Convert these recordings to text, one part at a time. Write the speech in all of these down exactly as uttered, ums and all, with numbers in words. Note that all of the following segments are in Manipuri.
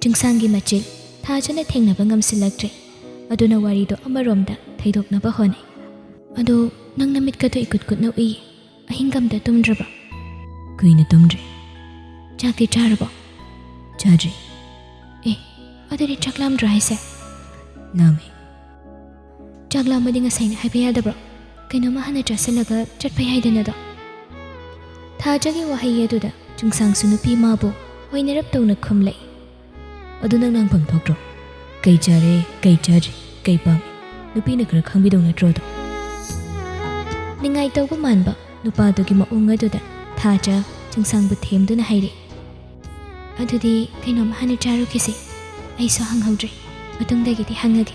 ꯆꯤꯡꯁꯥꯡꯒꯤ ꯃꯆꯤꯜ ꯊꯥꯖꯅ ꯊꯦꯡꯅꯕ ꯉꯝꯁꯤꯜꯂꯛꯇ꯭ꯔꯦ꯫ ꯑꯗꯨꯅ ꯋꯥꯔꯤꯗꯣ ꯑꯃꯔꯣꯝꯗ ꯊꯩꯗꯣꯛꯅꯕ ꯍꯣꯠꯅꯩ꯫ "ꯑꯗꯣ ꯅꯪ ꯅꯃꯤꯠꯀꯗꯣ ꯏꯀꯨꯠ ꯀꯨꯠꯅ ꯎꯏ꯫ ꯑꯍꯤꯡꯒ ꯑꯝꯇ ꯇꯨꯝꯗ꯭ꯔꯕ?" "ꯀꯨꯏꯅ ꯇꯨꯝꯗ꯭ꯔꯦ꯫ ꯆꯥꯛꯇꯤ ꯆꯥꯔꯕꯣ?" "ꯆꯥꯗ꯭ꯔꯤ꯫" "ꯑꯦ, ꯑꯗꯨꯗꯤ ꯆꯥꯛ ꯂꯥꯝꯗ꯭ꯔꯣ ꯍꯥꯏꯁꯦ?" "ꯂꯥꯝꯃꯦ꯫" "ꯆꯥꯛ ꯂꯥꯝꯃꯗꯤ ꯉꯁꯥꯏꯅ ꯍꯥꯏꯕ ꯌꯥꯗꯕ꯭ꯔꯣ? ꯀꯩꯅꯣꯝꯃ ꯍꯥꯟꯅ ꯆꯥꯁꯤꯜꯂꯒ ꯆꯠꯄ ꯌꯥꯏꯗꯅꯗꯣ?" ꯊꯥꯖꯒꯤ ꯋꯥꯍꯩ ꯑꯗꯨꯗ ꯆꯤꯡꯁꯥꯡꯁꯨ ꯅꯨꯄꯤ ꯃꯥꯕꯨ ꯍꯣꯏꯅꯔꯞ ꯇꯧꯅ ꯈꯨꯝꯂꯛꯏ꯫ "ꯑꯗꯨ ꯅꯪ ꯂꯥꯡꯐꯝ ꯊꯣꯛꯇ꯭ꯔꯣ? ꯀꯩ ꯆꯥꯔꯦ, ꯀꯩ ꯆꯥꯗ꯭ꯔꯤ, ꯀꯩ ꯄꯥꯝꯃꯤ? ꯅꯨꯄꯤꯅ ꯈꯔ ꯈꯪꯕꯤꯗꯧ ꯅꯠꯇ꯭ꯔꯣ ꯑꯗꯣ?" ꯅꯤꯡꯉꯥꯏ ꯇꯧꯕ ꯃꯥꯟꯕ ꯅꯨꯄꯥꯗꯨꯒꯤ ꯃꯑꯣꯡ ꯑꯗꯨꯗ ꯊꯥꯖ ꯆꯤꯡꯁꯥꯡꯕꯨ ꯊꯦꯝꯗꯨꯅ ꯍꯥꯏꯔꯛꯏ꯫ "ꯑꯗꯨꯗꯤ ꯀꯩꯅꯣꯝ ꯍꯥꯟꯅ ꯆꯥꯔꯨꯈꯤꯁꯦ꯫ ꯑꯩꯁꯨ ꯍꯪꯍꯧꯗ꯭ꯔꯦ꯫ ꯃꯇꯨꯡꯗꯒꯤꯗꯤ ꯍꯪꯉꯒꯦ꯫"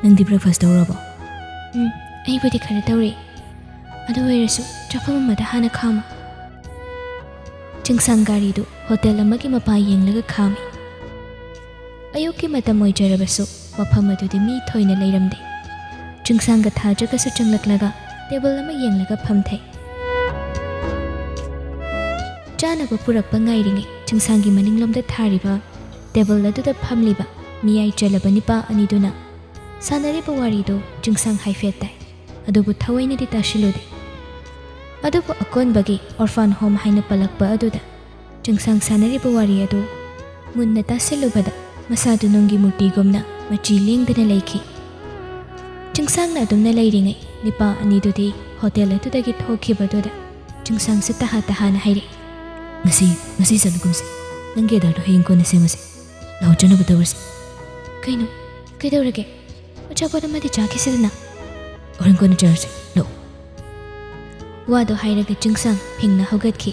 "ꯅꯪꯗꯤ breakfast ꯇꯧꯔꯕꯣ?" "ꯎꯝ, ꯑꯩꯕꯨꯗꯤ ꯈꯔ ꯇꯧꯔꯦ꯫ ꯑꯗꯨ ꯑꯣꯏꯔꯁꯨ ꯆꯥꯐꯝ ꯑꯃꯗ ꯍꯥꯟꯅ ꯈꯥꯝꯃꯨ꯫" ꯆꯤꯡꯁꯥꯡ ꯒꯥꯔꯤꯗꯨ ꯍꯣꯇꯦꯜ ꯑꯃꯒꯤ ꯃꯄꯥ ꯌꯦꯡꯂꯒ ꯈꯥꯝꯃꯤ꯫ ꯑꯌꯨꯛꯀꯤ ꯃꯇꯝ ꯑꯣꯏꯖꯔꯕꯁꯨ ꯃꯐꯝ ꯑꯗꯨꯗꯤ ꯃꯤ ꯊꯣꯏꯅ ꯂꯩꯔꯝꯗꯦ꯫ ꯆꯤꯡꯁꯥꯡꯒ ꯊꯥꯖꯒꯁꯨ ꯆꯪꯂꯛꯂꯒ ꯇꯦꯕꯜ ꯑꯃ ꯌꯦꯡꯂꯒ ꯐꯝꯊꯩ꯫ ꯆꯥꯅꯕ ꯄꯨꯔꯛꯄ ꯉꯥꯏꯔꯤꯉꯩ ꯆꯤꯡꯁꯥꯡꯒꯤ ꯃꯅꯤꯡꯂꯣꯝꯗ ꯊꯥꯔꯤꯕ ꯇꯦꯕꯜ ꯑꯗꯨꯗ ꯐꯝꯂꯤꯕ ꯃꯤꯌꯥꯏ ꯆꯜꯂꯕ ꯅꯤꯄꯥ ꯑꯅꯤꯗꯨꯅ ꯁꯥꯟꯅꯔꯤꯕ ꯋꯥꯔꯤꯗꯨ ꯆꯤꯡꯁꯥꯡ ꯍꯥꯏꯐꯦꯠ ꯇꯥꯏ, ꯑꯗꯨꯕꯨ ꯊꯑꯣꯏꯅꯗꯤ ꯇꯥꯁꯤꯜꯂꯨꯗꯦ꯫ ꯑꯗꯨꯕꯨ ꯑꯀꯣꯟꯕꯒꯤ orphan home ꯍꯥꯏꯅ ꯄꯜꯂꯛꯄ ꯑꯗꯨꯗ ꯆꯤꯡꯁꯥꯡ ꯁꯥꯟꯅꯔꯤꯕ ꯋꯥꯔꯤ ꯑꯗꯨ ꯃꯨꯟꯅ ꯇꯥꯁꯤꯜꯂꯨꯕꯗ ꯃꯁꯥꯗꯨ ꯅꯨꯡꯒꯤ ꯃꯨꯔꯇꯤꯒꯨꯝꯅ ꯃꯆꯤ ꯂꯦꯡꯗꯅ ꯂꯩꯈꯤ꯫ ꯆꯤꯡꯁꯥꯡꯅ ꯑꯗꯨꯝꯅ ꯂꯩꯔꯤꯉꯩ ꯅꯤꯄꯥ ꯑꯅꯤꯗꯨꯗꯤ ꯍꯣꯇꯦꯜ ꯑꯗꯨꯗꯒꯤ ꯊꯣꯛꯈꯤꯕꯗꯨꯗ ꯆꯤꯡꯁꯥꯡꯁꯨ ꯇꯍꯥ ꯇꯍꯥꯅ ꯍꯥꯏꯔꯛꯏ꯫ "ꯉꯁꯤ, ꯉꯁꯤ ꯆꯠꯂꯨꯒꯨꯝꯁꯦ꯫ ꯅꯪꯒꯤ orderꯗꯣ ꯍꯌꯦꯡ ꯀꯣꯟꯅ ꯁꯦꯝꯃꯁꯦ꯫ ꯂꯥꯛꯑꯣ, ꯆꯠꯅꯕ ꯇꯧꯔꯁꯤ꯫" "ꯀꯩꯅꯣ? ꯀꯩꯗꯧꯔꯒꯦ? ꯑꯆꯥꯄꯣꯠ ꯑꯃꯗꯤ ꯆꯥꯈꯤꯁꯤꯗꯅ꯫" "ꯍꯣꯔꯦꯟ ꯀꯣꯟꯅ ꯆꯥꯔꯁꯦ꯫ ꯂꯥꯛꯑꯣ꯫" ꯋꯥꯗꯣ ꯍꯥꯏꯔꯒ ꯆꯤꯡꯁꯥꯡ ꯐꯤꯡꯅ ꯍꯧꯒꯠꯈꯤ꯫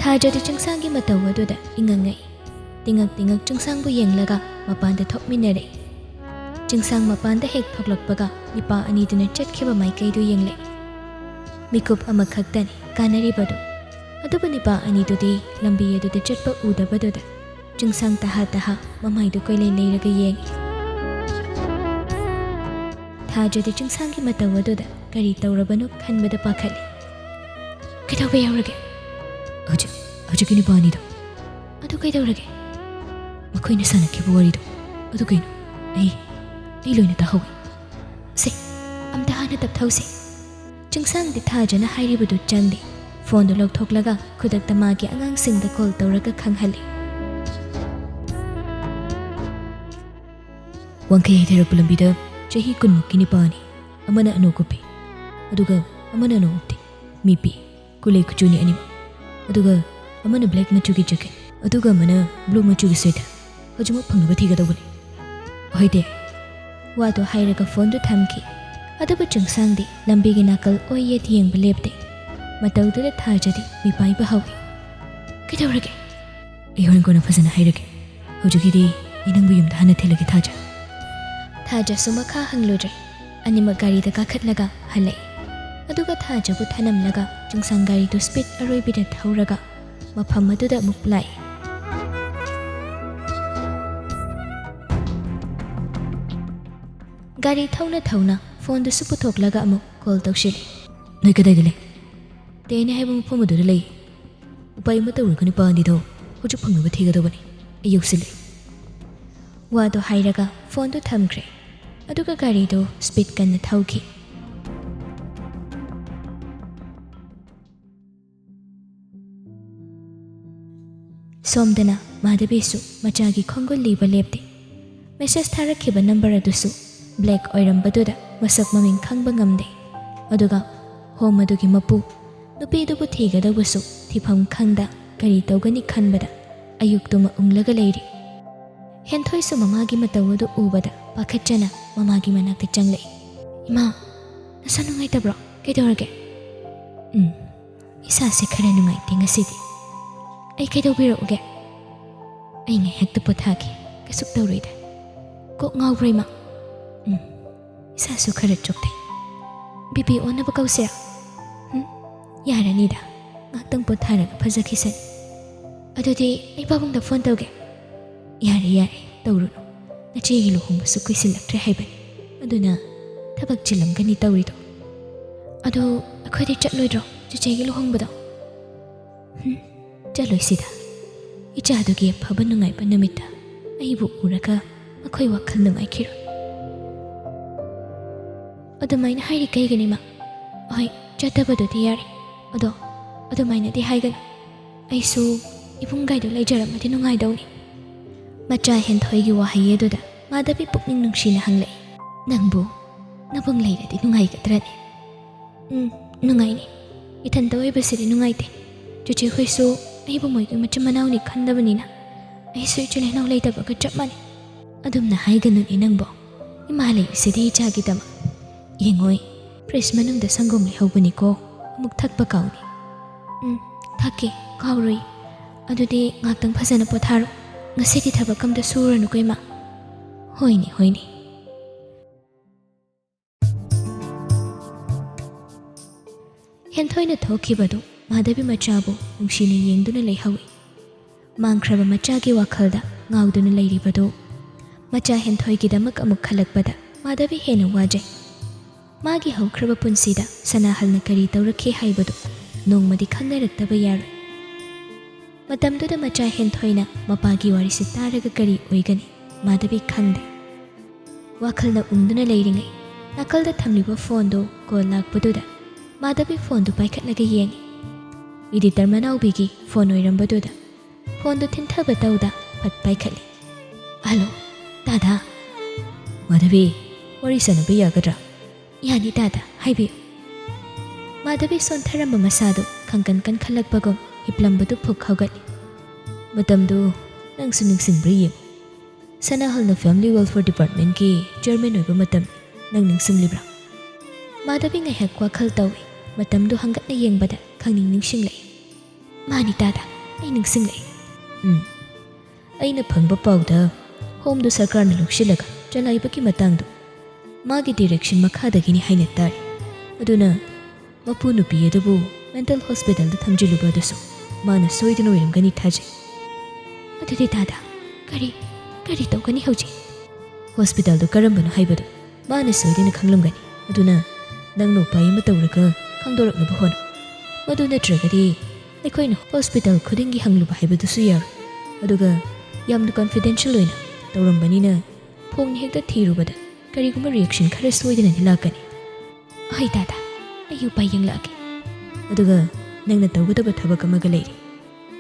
ꯊꯥꯖꯗꯤ ꯆꯤꯡꯁꯥꯡꯒꯤ ꯃꯇꯧ ꯑꯗꯨꯗ ꯏꯉꯛ ꯉꯛꯏ꯫ ꯇꯤꯉꯛ ꯇꯤꯉꯛ ꯆꯤꯡꯁꯥꯡꯕꯨ ꯌꯦꯡꯂꯒ ꯃꯄꯥꯟꯗ ꯊꯣꯛꯃꯤꯟꯅꯔꯛꯏ꯫ ꯆꯤꯡꯁꯥꯡ ꯃꯄꯥꯟꯗ ꯍꯦꯛ ꯊꯣꯛꯂꯛꯄꯒ ꯅꯤꯄꯥ ꯑꯅꯤꯗꯨꯅ ꯆꯠꯈꯤꯕ ꯃꯥꯏꯀꯩꯗꯨ ꯌꯦꯡꯂꯛꯏ꯫ ꯃꯤꯀꯨꯞ ꯑꯃꯈꯛꯇꯅꯤ ꯀꯥꯟꯅꯔꯤꯕꯗꯨ꯫ ꯑꯗꯨꯕꯨ ꯅꯤꯄꯥ ꯑꯅꯤꯗꯨꯗꯤ ꯂꯝꯕꯤ ꯑꯗꯨꯗ ꯆꯠꯄ ꯎꯗꯕꯗꯨꯗ ꯆꯤꯡꯁꯥꯡ ꯇꯍꯥ ꯇꯍꯥ ꯃꯃꯥꯏꯗꯨ ꯀꯣꯏꯂꯩ ꯂꯩꯔꯒ ꯌꯦꯡꯏ꯫ ꯊꯥꯖꯗꯤ ꯆꯤꯡꯁꯥꯡꯒꯤ ꯃꯇꯧ ꯑꯗꯨꯗ ꯀꯔꯤ ꯇꯧꯔꯕꯅꯣ ꯈꯟꯕꯗ ꯄꯥꯈꯠꯂꯤ꯫ "ꯀꯩꯗꯧꯕ ꯌꯥꯎꯔꯒꯦ?" "ꯍꯧꯖꯤꯛ, ꯍꯧꯖꯤꯛꯀꯤ ꯅꯨꯄꯥ ꯑꯅꯤꯗꯣ꯫" "ꯑꯗꯨ ꯀꯩꯗꯧꯔꯒꯦ?" ꯑꯩꯈꯣꯏꯅ ꯁꯥꯟꯅꯈꯤꯕ ꯋꯥꯔꯤꯗꯣ꯫ ꯑꯗꯨ ꯀꯩꯅꯣ? ꯑꯩ ꯑꯩ ꯂꯣꯏꯅ ꯇꯥꯍꯧꯏ꯫ ꯁꯦ, ꯑꯝꯇ ꯍꯥꯟꯅ ꯇꯞꯊꯧꯁꯦ꯫ ꯆꯤꯡꯁꯥꯡꯗꯤ ꯊꯥꯖꯅ ꯍꯥꯏꯔꯤꯕꯗꯨ ꯆꯪꯗꯦ꯫ ꯐꯣꯟꯗꯨ ꯂꯧꯊꯣꯛꯂꯒ ꯈꯨꯗꯛꯇ ꯃꯥꯒꯤ ꯑꯉꯥꯡꯁꯤꯡꯗ ꯀꯣꯜ ꯇꯧꯔꯒ ꯈꯪꯍꯜꯂꯤ꯫ ꯋꯥꯡꯈꯩ ꯍꯩꯊꯔꯛꯄ ꯂꯝꯕꯤꯗ ꯆꯍꯤ ꯀꯨꯟꯃꯨꯛꯀꯤ ꯅꯤꯄꯥꯅꯤ꯫ ꯑꯃꯅ ꯑꯅꯣꯛ ꯎꯞꯄꯤ, ꯑꯗꯨꯒ ꯑꯃꯅ ꯑꯅꯣꯛ ꯎꯞꯇꯦ꯫ ꯃꯤ ꯄꯤ, ꯀꯨꯂꯩ ꯀꯨꯆꯨꯅꯤ ꯑꯅꯤꯃꯛ꯫ ꯑꯗꯨꯒ ꯑꯃꯅ ꯕ꯭ꯂꯦꯛ ꯃꯆꯨꯒꯤ ꯖꯦꯀꯦꯠ, ꯑꯗꯨꯒ ꯑꯃꯅ ꯕ꯭ꯂꯨ ꯃꯆꯨꯒꯤ ꯁ꯭ꯋꯦꯇꯔ꯫ ꯍꯧꯖꯤꯛꯃꯛ ꯐꯪꯅꯕ ꯊꯤꯒꯗꯧꯕꯅꯤ꯫ ꯍꯣꯏꯗꯦ꯫ ꯋꯥꯗꯨ ꯍꯥꯏꯔꯒ ꯐꯣꯟꯗꯨ ꯊꯝꯈꯤ꯫ ꯑꯗꯨꯕꯨ ꯆꯤꯡꯁꯥꯡꯗꯤ ꯂꯝꯕꯤꯒꯤ ꯅꯥꯀꯜ ꯑꯣꯏ ꯌꯦꯠ ꯌꯦꯡꯕ ꯂꯦꯞꯇꯦ꯫ ꯃꯇꯧꯗꯨꯗ ꯊꯥꯖꯗꯤ ꯃꯤꯄꯥꯏꯕ ꯍꯧꯏ꯫ "ꯀꯩꯗꯧꯔꯒꯦ?" "ꯑꯩ ꯍꯣꯔꯦꯟ ꯀꯣꯟꯅ ꯐꯖꯅ ꯍꯥꯏꯔꯒꯦ꯫ ꯍꯧꯖꯤꯛꯀꯤꯗꯤ ꯑꯩ ꯅꯪꯕꯨ ꯌꯨꯝꯗ ꯍꯥꯟꯅ ꯊꯤꯜꯂꯒꯦ, ꯊꯥꯖ꯫" ꯊꯥꯖꯁꯨ ꯃꯈꯥ ꯍꯪꯂꯨꯗ꯭ꯔꯦ꯫ ꯑꯅꯤꯃꯛ ꯒꯥꯔꯤꯗ ꯀꯥꯈꯠꯂꯒ ꯍꯜꯂꯛꯏ꯫ ꯑꯗꯨꯒ ꯊꯥꯖꯕꯨ ꯊꯅꯝꯂꯒ ꯆꯤꯡꯁꯥꯡ ꯒꯥꯔꯤꯗꯨ ꯁ꯭ꯄꯤꯗ ꯑꯔꯣꯏꯕꯤꯗ ꯊꯧꯔꯒ ꯃꯐꯝ ꯑꯗꯨꯗ ꯑꯃꯨꯛ ꯂꯥꯛꯏ꯫ ꯒꯥꯔꯤ ꯊꯧꯅ ꯊꯧꯅ ꯐꯣꯟꯗꯨꯁꯨ ꯄꯨꯊꯣꯛꯂꯒ ꯑꯃꯨꯛ ꯀꯣꯜ ꯇꯧꯁꯤꯜꯂꯤ꯫ "ꯅꯣꯏ ꯀꯗꯥꯏꯗ ꯂꯩ?" "ꯇꯦꯅꯦ ꯍꯥꯏꯕ ꯃꯐꯝ ꯑꯗꯨꯗ ꯂꯩ꯫ ꯎꯄꯥꯏ ꯑꯃ ꯇꯧꯔꯒ ꯅꯨꯄꯥ ꯑꯅꯤꯗꯣ ꯍꯧꯖꯤꯛ ꯐꯪꯅꯕ ꯊꯤꯒꯗꯧꯕꯅꯤ꯫ ꯑꯩ ꯌꯧꯁꯤꯜꯂꯦ꯫" ꯋꯥꯗꯨ ꯍꯥꯏꯔꯒ ꯐꯣꯟꯗꯨ ꯊꯝꯈ꯭ꯔꯦ꯫ ꯑꯗꯨꯒ ꯒꯥꯔꯤꯗꯨ ꯁ꯭ꯄꯤꯗ ꯀꯟꯅ ꯊꯧꯈꯤ꯫ ꯁꯣꯝꯗꯅ ꯃꯥꯙꯕꯤꯁꯨ ꯃꯆꯥꯒꯤ ꯈꯣꯡꯒꯨꯜ ꯂꯤꯕ ꯂꯦꯞꯇꯦ꯫ ꯃꯦꯁꯦꯖ ꯊꯥꯔꯛꯈꯤꯕ ꯅꯝꯕꯔ ꯑꯗꯨꯁꯨ ꯕ꯭ꯂꯦꯛ ꯑꯣꯏꯔꯝꯕꯗꯨꯗ ꯃꯁꯛ ꯃꯃꯤꯡ ꯈꯪꯕ ꯉꯝꯗꯦ꯫ ꯑꯗꯨꯒ ꯍꯣꯝ ꯑꯗꯨꯒꯤ ꯃꯄꯨ, ꯅꯨꯄꯤꯗꯨꯕꯨ ꯊꯤꯒꯗꯧꯕꯁꯨ ꯊꯤꯐꯝ ꯈꯪꯗ ꯀꯔꯤ ꯇꯧꯒꯅꯤ ꯈꯟꯕꯗ ꯑꯌꯨꯛꯇꯨꯃ ꯎꯪꯂꯒ ꯂꯩꯔꯤ꯫ ꯍꯦꯟꯊꯣꯏꯁꯨ ꯃꯃꯥꯒꯤ ꯃꯇꯧ ꯑꯗꯨ ꯎꯕꯗ ꯄꯥꯈꯠꯆꯅ ꯃꯃꯥꯒꯤ ꯃꯅꯥꯛꯇ ꯆꯪꯂꯛꯏ꯫ "ꯏꯃꯥ, ꯅꯁꯥ ꯅꯨꯡꯉꯥꯏꯇꯕ꯭ꯔꯣ? ꯀꯩꯗꯧꯔꯒꯦ?" "ꯎꯝ, ꯏꯁꯥꯁꯦ ꯈꯔ ꯅꯨꯡꯉꯥꯏꯇꯦ ꯉꯁꯤꯗꯤ꯫" "ꯑꯩ ꯀꯩꯗꯧꯕꯤꯔꯛꯎꯒꯦ?" "ꯑꯩ ꯉꯥꯏꯍꯥꯛꯇ ꯄꯣꯊꯥꯒꯦ, ꯀꯩꯁꯨ ꯇꯧꯔꯣꯏꯗ꯫" "ꯀꯣꯛ ꯉꯥꯎꯕ꯭ꯔꯣ ꯏꯃꯥ?" "ꯎꯝ, ꯏꯁꯥꯁꯨ ꯈꯔ ꯆꯣꯛꯊꯩ꯫" "B P ꯑꯣꯟꯅꯕ ꯀꯧꯁꯤꯔꯥ?" "ꯎꯝ, ꯌꯥꯔꯅꯤꯗ, ꯉꯥꯏꯍꯥꯛꯇꯪ ꯄꯣꯊꯥꯔꯒ ꯐꯖꯈꯤꯁꯅꯤ꯫" "ꯑꯗꯨꯗꯤ ꯑꯩ ꯄꯥꯕꯨꯡꯗ ꯐꯣꯟ ꯇꯧꯒꯦ꯫" "ꯌꯥꯔꯦ, ꯌꯥꯔꯦ, ꯇꯧꯔꯨꯅꯨ꯫ ꯅꯆꯦꯒꯤ ꯂꯨꯍꯣꯡꯕꯁꯨ ꯀꯨꯏꯁꯤꯜꯂꯛꯇ꯭ꯔꯦ ꯍꯥꯏꯕꯅꯤ, ꯑꯗꯨꯅ ꯊꯕꯛ ꯆꯤꯜꯂꯝꯒꯅꯤ ꯇꯧꯔꯤꯗꯣ꯫ ꯑꯗꯣ ꯑꯩꯈꯣꯏꯗꯤ ꯆꯠꯂꯣꯏꯗ꯭ꯔꯣ ꯆꯤꯆꯦꯒꯤ ꯂꯨꯍꯣꯡꯕꯗꯣ?" "ꯍꯨꯝ, ꯆꯠꯂꯣꯏꯁꯤꯗ꯫ ꯏꯆꯥꯗꯨꯒꯤ ꯑꯐꯕ ꯅꯨꯡꯉꯥꯏꯕ ꯅꯨꯃꯤꯠꯇ ꯑꯩꯕꯨ ꯎꯔꯒ ꯃꯈꯣꯏ ꯋꯥꯈꯜ ꯅꯨꯡꯉꯥꯏꯈꯤꯔꯣꯏ꯫ ꯑꯗꯨꯃꯥꯏꯅ ꯍꯥꯏꯔꯤ ꯀꯩꯒꯤꯅꯣ, ꯏꯃꯥ? ꯍꯣꯏ, ꯆꯠꯇꯕꯗꯨꯗꯤ ꯌꯥꯔꯦ꯫ ꯑꯗꯣ ꯑꯗꯨꯃꯥꯏꯅꯗꯤ ꯍꯥꯏꯒꯅꯨ꯫ ꯑꯩꯁꯨ ꯏꯕꯨꯡꯒꯥꯏꯗꯣ ꯂꯩꯖꯔꯝꯃꯗꯤ ꯅꯨꯡꯉꯥꯏꯗꯧꯅꯤ꯫ ꯃꯆꯥ ꯍꯦꯟꯊꯣꯏꯒꯤ ꯋꯥꯍꯩ ꯑꯗꯨꯗ ꯃꯥꯙꯕꯤ ꯄꯨꯛꯅꯤꯡ ꯅꯨꯡꯁꯤꯅ ꯍꯪꯂꯛꯏ, "ꯅꯪꯕꯨ ꯅꯕꯨꯡ ꯂꯩꯔꯗꯤ ꯅꯨꯡꯉꯥꯏꯒꯗ꯭ꯔꯅꯦ?" "ꯎꯝ, ꯅꯨꯡꯉꯥꯏꯅꯤ꯫ ꯏꯊꯟꯇ ꯑꯣꯏꯕꯁꯤꯗꯤ ꯅꯨꯡꯉꯥꯏꯇꯦ꯫ ꯆꯦꯆꯦ ꯍꯣꯏꯁꯨ ꯑꯩꯕꯨ ꯃꯣꯏꯒꯤ ꯃꯆꯤꯟ ꯃꯅꯥꯎꯅꯤ ꯈꯟꯗꯕꯅꯤꯅ ꯑꯩꯁꯨ ꯏꯆꯤꯜ ꯏꯅꯥꯎ ꯂꯩꯇꯕꯒ ꯆꯞ ꯃꯥꯟꯅꯩ꯫" "ꯑꯗꯨꯝꯅ ꯍꯥꯏꯒꯅꯨꯅꯦ ꯅꯪꯕꯣ꯫ ꯏꯃꯥ ꯂꯩꯔꯤꯁꯤꯗꯤ ꯏꯆꯥꯒꯤꯗꯃꯛ꯫ ꯌꯦꯡꯉꯣꯏ, ꯐ꯭ꯔꯤꯖ ꯃꯅꯨꯡꯗ ꯁꯪꯒꯣꯝ ꯂꯩꯍꯧꯕꯅꯤꯀꯣ, ꯑꯃꯨꯛ ꯊꯛꯄ ꯀꯥꯎꯅꯤ꯫" "ꯎꯝ, ꯊꯛꯀꯦ, ꯀꯥꯎꯔꯣꯏ꯫ ꯑꯗꯨꯗꯤ ꯉꯥꯛꯇꯪ ꯐꯖꯅ ꯄꯣꯊꯥꯔꯣ꯫ ꯉꯁꯤꯗꯤ ꯊꯕꯛ ꯑꯝꯇ ꯁꯨꯔꯅꯨꯀꯣ, ꯏꯃꯥ꯫" "ꯍꯣꯏꯅꯦ, ꯍꯣꯏꯅꯦ꯫" ꯍꯦꯟꯊꯣꯏꯅ ꯊꯣꯛꯈꯤꯕꯗꯨ ꯃꯥꯙꯕꯤ ꯃꯆꯥꯕꯨ ꯅꯨꯡꯁꯤꯅ ꯌꯦꯡꯗꯨꯅ ꯂꯩꯍꯧꯏ꯫ ꯃꯥꯡꯈ꯭ꯔꯕ ꯃꯆꯥꯒꯤ ꯋꯥꯈꯜꯗ ꯉꯥꯎꯗꯨꯅ ꯂꯩꯔꯤꯕꯗꯨ ꯃꯆꯥ ꯍꯦꯟꯊꯣꯏꯒꯤꯗꯃꯛ ꯑꯃꯨꯛ ꯈꯜꯂꯛꯄꯗ ꯃꯥꯙꯕꯤ ꯍꯦꯟꯅ ꯋꯥꯖꯩ꯫ ꯃꯥꯒꯤ ꯍꯧꯈ꯭ꯔꯕ ꯄꯨꯟꯁꯤꯗ ꯁꯅꯥꯍꯜꯅ ꯀꯔꯤ ꯇꯧꯔꯛꯈꯤ ꯍꯥꯏꯕꯗꯨ ꯅꯣꯡꯃꯗꯤ ꯈꯪꯅꯔꯛꯇꯕ ꯌꯥꯔꯣꯏ꯫ ꯃꯇꯝꯗꯨꯗ ꯃꯆꯥ ꯍꯦꯟꯊꯣꯏꯅ ꯃꯄꯥꯒꯤ ꯋꯥꯔꯤꯁꯤ ꯇꯥꯔꯒ ꯀꯔꯤ ꯑꯣꯏꯒꯅꯤ, ꯃꯥꯙꯕꯤ ꯈꯪꯗꯦ꯫ ꯋꯥꯈꯜꯅ ꯎꯪꯗꯨꯅ ꯂꯩꯔꯤꯉꯩ, ꯅꯥꯀꯜꯗ ꯊꯝꯂꯤꯕ ꯐꯣꯟꯗꯨ ꯀꯣꯜ ꯂꯥꯛꯄꯗꯨꯗ ꯃꯥꯙꯕꯤ ꯐꯣꯟꯗꯨ ꯄꯥꯏꯈꯠꯂꯒ ꯌꯦꯡꯉꯤ꯫ ꯏꯗꯤꯇꯔ ꯃꯅꯥꯎꯕꯤꯒꯤ ꯐꯣꯟ ꯑꯣꯏꯔꯝꯕꯗꯨꯗ ꯐꯣꯟꯗꯨ ꯊꯤꯟꯊꯕ ꯇꯧꯗ ꯐꯠ ꯄꯥꯏꯈꯠꯂꯤ꯫ "ꯍꯜꯂꯣ, ꯗꯥꯗꯥ꯫" "ꯃꯥꯙꯕꯤ, ꯋꯥꯔꯤ ꯁꯥꯟꯅꯕ ꯌꯥꯒꯗ꯭ꯔꯥ?" "ꯌꯥꯅꯤ ꯗꯥꯗꯥ, ꯍꯥꯏꯕꯤꯌꯨ꯫" ꯃꯥꯙꯕꯤ ꯁꯣꯟꯊꯔꯝꯕ ꯃꯁꯥꯗꯨ ꯈꯪꯀꯟ ꯀꯟꯈꯠꯂꯛꯄꯒꯨꯝ ꯍꯤꯞꯂꯝꯕꯗꯨ ꯐꯨꯛ ꯍꯧꯒꯠꯂꯤ꯫ "ꯃꯇꯝꯗꯨ ꯅꯪꯁꯨ ꯅꯤꯡꯁꯤꯡꯕ꯭ꯔꯥ ꯌꯦꯡꯉꯨ꯫ ꯁꯅꯥꯍꯜꯅ ꯐꯦꯃꯤꯂꯤ ꯋꯦꯜꯐꯤꯌꯔ ꯗꯤꯄꯥꯔꯠꯃꯦꯟꯠꯀꯤ ꯆꯤꯌꯔꯃꯦꯟ ꯑꯣꯏꯕ ꯃꯇꯝ ꯅꯪ ꯅꯤꯡꯁꯤꯡꯂꯤꯕ꯭ꯔꯥ?" ꯃꯥꯙꯕꯤ ꯉꯥꯏꯍꯥꯛ ꯋꯥꯈꯜ ꯇꯧꯏ꯫ ꯃꯇꯝꯗꯨ ꯍꯪꯒꯠꯅ ꯌꯦꯡꯕꯗ ꯈꯪꯅꯤꯡ ꯅꯤꯡꯁꯤꯡꯂꯛꯏ꯫ "ꯃꯥꯅꯤ ꯗꯥꯗꯥ, ꯑꯩ ꯅꯤꯡꯁꯤꯡꯂꯛꯏ꯫" "ꯎꯝ꯫ ꯑꯩꯅ ꯐꯪꯕ ꯄꯥꯎꯗ ꯍꯣꯝꯗꯨ ꯁꯔꯀꯥꯔꯅ ꯂꯧꯁꯤꯜꯂꯒ ꯆꯂꯥꯏꯕꯒꯤ ꯃꯇꯥꯡꯗꯨ ꯃꯥꯒꯤ ꯗꯤꯔꯦꯛꯁꯟ ꯃꯈꯥꯗꯒꯤꯅꯤ ꯍꯥꯏꯅ ꯇꯥꯔꯤ꯫ ꯑꯗꯨꯅ ꯃꯄꯨ ꯅꯨꯄꯤ ꯑꯗꯨꯕꯨ ꯃꯦꯟꯇꯜ ꯍꯣꯁꯄꯤꯇꯥꯜꯗ ꯊꯝꯖꯤꯜꯂꯨꯕ ꯑꯗꯨꯁꯨ ꯃꯥꯅ ꯁꯣꯏꯗꯅ ꯑꯣꯏꯔꯝꯒꯅꯤ ꯊꯥꯖꯩ꯫" "ꯑꯗꯨꯗꯤ ꯗꯥꯗꯥ, ꯀꯔꯤ, ꯀꯔꯤ ꯇꯧꯒꯅꯤ ꯍꯧꯖꯤꯛ?" "ꯍꯣꯁꯄꯤꯇꯥꯜꯗꯨ ꯀꯔꯝꯕꯅꯣ ꯍꯥꯏꯕꯗꯨ ꯃꯥꯅ ꯁꯣꯏꯗꯅ ꯈꯪꯂꯝꯒꯅꯤ꯫ ꯑꯗꯨꯅ ꯅꯪꯅ ꯎꯄꯥꯏ ꯑꯃ ꯇꯧꯔꯒ ꯈꯪꯗꯣꯔꯛꯅꯕ ꯍꯣꯠꯅꯧ꯫ ꯃꯗꯨ ꯅꯠꯇ꯭ꯔꯒꯗꯤ ꯑꯩꯈꯣꯏꯅ ꯍꯣꯁꯄꯤꯇꯥꯜ ꯈꯨꯗꯤꯡꯒꯤ ꯍꯪꯂꯨꯕ ꯍꯥꯏꯕꯗꯨꯁꯨ ꯌꯥꯔꯣꯏ꯫ ꯑꯗꯨꯒ ꯌꯥꯝꯅ confidential ꯑꯣꯏꯅ ꯇꯧꯔꯝꯕꯅꯤꯅ ꯐꯣꯟ ꯍꯦꯛꯇ ꯊꯤꯔꯨꯕꯗ ꯀꯔꯤꯒꯨꯝꯕ reaction ꯈꯔ ꯁꯣꯏꯗꯅꯗꯤ ꯂꯥꯛꯀꯅꯤ꯫ ꯍꯣꯏ ꯗꯥꯗꯥ, ꯑꯩ ꯎꯄꯥꯏ ꯌꯦꯡꯂꯛꯑꯒꯦ꯫ ꯑꯗꯨꯒ ꯅꯪꯅ ꯇꯧꯒꯗꯕ ꯊꯕꯛ ꯑꯃꯒ ꯂꯩꯔꯤ꯫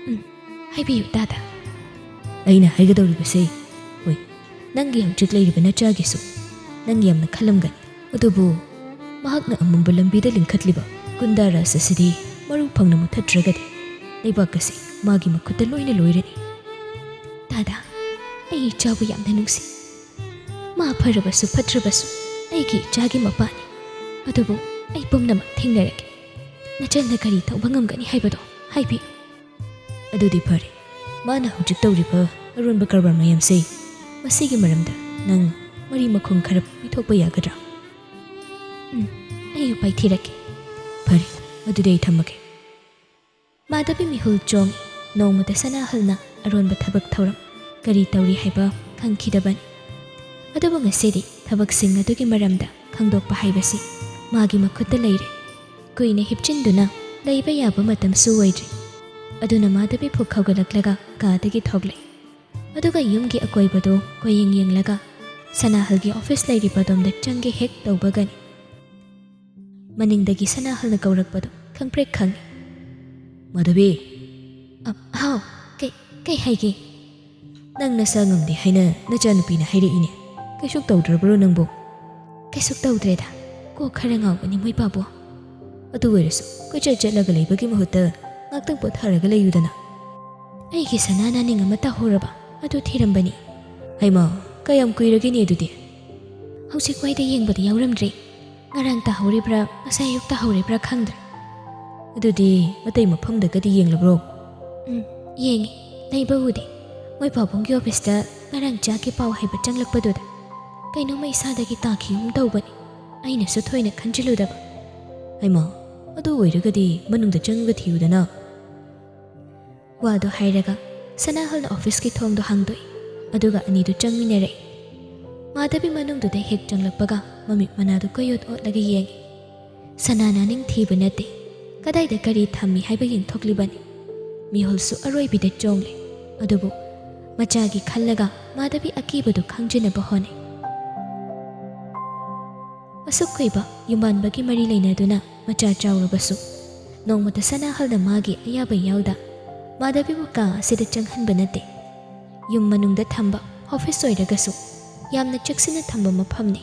ꯎꯝ, ꯍꯥꯏꯕꯤꯌꯨ ꯗꯥꯗꯥ꯫ ꯑꯩꯅ ꯍꯥꯏꯒꯗꯧꯔꯤꯕꯁꯦ, ꯍꯣꯏ, ꯅꯪꯒꯤ ꯍꯧꯖꯤꯛ ꯂꯩꯔꯤꯕ ꯅꯆꯥꯒꯤꯁꯨ ꯅꯪ ꯌꯥꯝꯅ ꯈꯜꯂꯝꯒꯅꯤ꯫ ꯑꯗꯨꯕꯨ ꯃꯍꯥꯛꯅ ꯑꯃꯝꯕ ꯂꯝꯕꯤꯗ ꯂꯤꯡꯈꯠꯂꯤꯕ ꯒꯨꯟꯗꯥ ꯔꯥꯖ ꯑꯁꯤꯗꯤ ꯃꯔꯨ ꯐꯪꯅ ꯃꯨꯊꯠꯇ꯭ꯔꯒꯗꯤ ꯂꯩꯕꯥꯛ ꯑꯁꯤ ꯃꯥꯒꯤ ꯃꯈꯨꯠꯇ ꯂꯣꯏꯅ ꯂꯣꯏꯔꯅꯤ꯫ ꯗꯥꯗꯥ, ꯑꯩ ꯏꯆꯥꯕꯨ ꯌꯥꯝꯅ ꯅꯨꯡꯁꯤ꯫ ꯃꯥ ꯐꯔꯕꯁꯨ ꯐꯠꯇ꯭ꯔꯕꯁꯨ ꯑꯩꯒꯤ ꯏꯆꯥꯒꯤ ꯃꯄꯥꯅꯤ꯫ ꯑꯗꯨꯕꯨ ꯑꯩ ꯄꯨꯝꯅꯃꯛ ꯊꯦꯡꯅꯔꯒꯦ꯫ ꯅꯆꯟꯅ ꯀꯔꯤ ꯇꯧꯕ ꯉꯝꯒꯅꯤ ꯍꯥꯏꯕꯗꯣ ꯍꯥꯏꯕꯤꯌꯨ꯫ ꯑꯗꯨꯗꯤ ꯐꯔꯦ, ꯃꯥꯅ ꯍꯧꯖꯤꯛ ꯇꯧꯔꯤꯕ ꯑꯔꯣꯟꯕ ꯀꯔꯕꯥꯔ ꯃꯌꯥꯝꯁꯦ, ꯃꯁꯤꯒꯤ ꯃꯔꯝꯗ ꯅꯪ ꯃꯔꯤ ꯃꯈꯣꯡ ꯈꯔ ꯄꯤꯊꯣꯛꯄ ꯌꯥꯒꯗ꯭ꯔꯥ? ꯎꯝ, ꯑꯩ ꯎꯄꯥꯏ ꯊꯤꯔꯛꯀꯦ꯫ ꯐꯔꯦ, ꯑꯗꯨꯗꯤ ꯑꯩ ꯊꯝꯃꯒꯦ꯫ ꯃꯥꯙꯕꯤ ꯃꯤꯍꯨꯜ ꯆꯣꯡꯉꯤ꯫ ꯅꯣꯡꯃꯇ ꯁꯅꯥꯍꯜꯅ ꯑꯔꯣꯟꯕ ꯊꯕꯛ ꯊꯧꯔꯝ ꯀꯔꯤ ꯇꯧꯔꯤ ꯍꯥꯏꯕ ꯈꯪꯈꯤꯗꯕꯅꯤ꯫ ꯑꯗꯨꯕꯨ ꯉꯁꯤꯗꯤ ꯊꯕꯛꯁꯤꯡ ꯑꯗꯨꯒꯤ ꯃꯔꯝꯗ ꯈꯪꯗꯣꯛꯄ ꯍꯥꯏꯕꯁꯤ ꯃꯥꯒꯤ ꯃꯈꯨꯠꯇ ꯂꯩꯔꯦ꯫ ꯀꯨꯏꯅ ꯍꯤꯞꯆꯤꯟꯗꯨꯅ ꯂꯩꯕ ꯌꯥꯕ ꯃꯇꯝꯁꯨ ꯑꯣꯏꯗ꯭ꯔꯤ꯫ ꯑꯗꯨꯅ ꯃꯥꯙꯕꯤ ꯐꯨꯛ ꯍꯧꯒꯠꯂꯛꯂꯒ ꯀꯥꯗꯒꯤ ꯊꯣꯛꯂꯛꯏ꯫ ꯑꯗꯨꯒ ꯌꯨꯝꯒꯤ ꯑꯀꯣꯏꯕꯗꯨ ꯀꯣꯏꯌꯦꯡ ꯌꯦꯡꯂꯒ ꯁꯅꯥꯍꯜꯒꯤ office ꯂꯩꯔꯤꯕ ꯑꯗꯣꯝꯗ ꯆꯪꯒꯦ ꯍꯦꯛ ꯇꯧꯕꯒꯅꯤ ꯃꯅꯤꯡꯗꯒꯤ ꯁꯅꯥꯍꯜꯅ ꯀꯧꯔꯛꯄꯗꯨ ꯈꯪꯄ꯭ꯔꯦꯛ ꯈꯪꯉꯤ꯫ "ꯃꯥꯙꯕꯤ!" "ꯑ, ꯍꯥꯎ, ꯀꯩ, ꯀꯩ ꯍꯥꯏꯒꯦ?" "ꯅꯪ ꯅꯁꯥ ꯉꯝꯗꯦ ꯍꯥꯏꯅ ꯅꯆꯥꯅꯨꯄꯤꯅ ꯍꯥꯏꯔꯛꯏꯅꯦ꯫ ꯀꯩꯁꯨ ꯇꯧꯗ꯭ꯔꯕ꯭ꯔꯣ ꯅꯪꯕꯨ?" "ꯀꯩꯁꯨ ꯇꯧꯗ꯭ꯔꯦꯗ, ꯀꯣꯛ ꯈꯔ ꯉꯥꯎꯕꯅꯤ ꯃꯣꯏ ꯄꯥꯕꯨꯡ꯫" "ꯑꯗꯨ ꯑꯣꯏꯔꯁꯨ ꯀꯣꯏꯆꯠ ꯆꯠꯂꯒ ꯂꯩꯕꯒꯤ ꯃꯍꯨꯠꯇ ꯉꯥꯛꯇꯪ ꯄꯣꯊꯥꯔꯒ ꯂꯩꯌꯨꯗꯅ꯫" "ꯑꯩꯒꯤ ꯁꯅꯥ ꯅꯥꯅꯤꯡ ꯑꯃ ꯇꯥꯍꯧꯔꯕ, ꯑꯗꯨ ꯊꯤꯔꯝꯕꯅꯤ꯫" "ꯍꯩꯃꯥ, ꯀꯌꯥꯝ ꯀꯨꯏꯔꯒꯦꯅꯦ ꯑꯗꯨꯗꯤ?" "ꯍꯧꯖꯤꯛ ꯋꯥꯏꯗ ꯌꯦꯡꯕꯗ ꯌꯥꯎꯔꯝꯗ꯭ꯔꯦ꯫ ꯉꯔꯥꯡ ꯇꯥꯍꯧꯔꯤꯕ꯭ꯔꯥ, ꯉꯁꯥꯏ ꯑꯌꯨꯛ ꯇꯥꯍꯧꯔꯤꯕ꯭ꯔꯥ ꯈꯪꯗ꯭ꯔꯦ꯫" "ꯑꯗꯨꯗꯤ ꯑꯇꯩ ꯃꯐꯝꯗꯒꯗꯤ ꯌꯦꯡꯂꯕ꯭ꯔꯣ?" "ꯎꯝ, ꯌꯦꯡꯉꯤ꯫ ꯂꯩꯕꯕꯨꯗꯤ ꯃꯣꯏ ꯄꯥꯕꯨꯡꯒꯤ office ꯇ ꯉꯔꯥꯡ ꯆꯥꯛꯀꯤ ꯄꯥꯎ ꯍꯥꯏꯕ ꯆꯪꯂꯛꯄꯗꯨꯗ ꯀꯩꯅꯣꯝꯃ ꯏꯁꯥꯗꯒꯤ ꯇꯥꯈꯤꯒꯨꯝ ꯇꯧꯕꯅꯤ꯫ ꯑꯩꯅꯁꯨ ꯊꯣꯏꯅ ꯈꯟꯖꯤꯜꯂꯨꯗꯕ꯫" "ꯍꯩꯃꯥ, ꯑꯗꯨ ꯑꯣꯏꯔꯒꯗꯤ ꯃꯅꯨꯡꯗ ꯆꯪꯉꯒ ꯊꯤꯌꯨꯗꯅ꯫" ꯋꯥꯗꯨ ꯍꯥꯏꯔꯒ ꯁꯅꯥꯍꯜꯅ office ꯀꯤ ꯊꯣꯡꯗꯨ ꯍꯥꯡꯗꯣꯛꯏ꯫ ꯑꯗꯨꯒ ꯑꯅꯤꯗꯨ ꯆꯪꯃꯤꯟꯅꯔꯛꯏ꯫ ꯃꯥꯙꯕꯤ ꯃꯅꯨꯡꯗꯨꯗ ꯍꯦꯛ ꯆꯪꯂꯛꯄꯒ ꯃꯃꯤꯠ ꯃꯅꯥꯗꯨ ꯀꯣꯏꯑꯣꯠ ꯑꯣꯠꯂꯒ ꯌꯦꯡꯉꯤ꯫ ꯁꯅꯥ ꯅꯥꯅꯤꯡ ꯊꯤꯕ ꯅꯠꯇꯦ, ꯀꯗꯥꯏꯗ ꯀꯔꯤ ꯊꯝꯃꯤ ꯍꯥꯏꯕ ꯌꯦꯡꯊꯣꯛꯂꯤꯕꯅꯤ꯫ ꯃꯤꯍꯨꯜꯁꯨ ꯑꯔꯣꯏꯕꯤꯗ ꯆꯣꯡꯂꯦ꯫ ꯑꯗꯨꯕꯨ ꯃꯆꯥꯒꯤ ꯈꯜꯂꯒ ꯃꯥꯙꯕꯤ ꯑꯀꯤꯕꯗꯨ ꯈꯪꯖꯅꯕ ꯍꯣꯠꯅꯩ꯫ ꯑꯁꯨꯛ ꯀꯨꯏꯕ ꯌꯨꯝꯕꯥꯟꯕꯒꯤ ꯃꯔꯤ ꯂꯩꯅꯗꯨꯅ ꯃꯆꯥ ꯆꯥꯎꯔꯕꯁꯨ, ꯅꯣꯡꯃꯇ ꯁꯅꯥꯍꯜꯅ ꯃꯥꯒꯤ ꯑꯌꯥꯕ ꯌꯥꯎꯗ ꯃꯥꯙꯕꯤꯕꯨ ꯀꯥ ꯑꯁꯤꯗ ꯆꯪꯍꯟꯕ ꯅꯠꯇꯦ꯫ ꯌꯨꯝ ꯃꯅꯨꯡꯗ ꯊꯝꯕ ꯑꯣꯐꯤꯁ ꯑꯣꯏꯔꯒꯁꯨ ꯌꯥꯝꯅ ꯆꯦꯛꯁꯤꯟꯅ ꯊꯝꯕ ꯃꯐꯝꯅꯤ꯫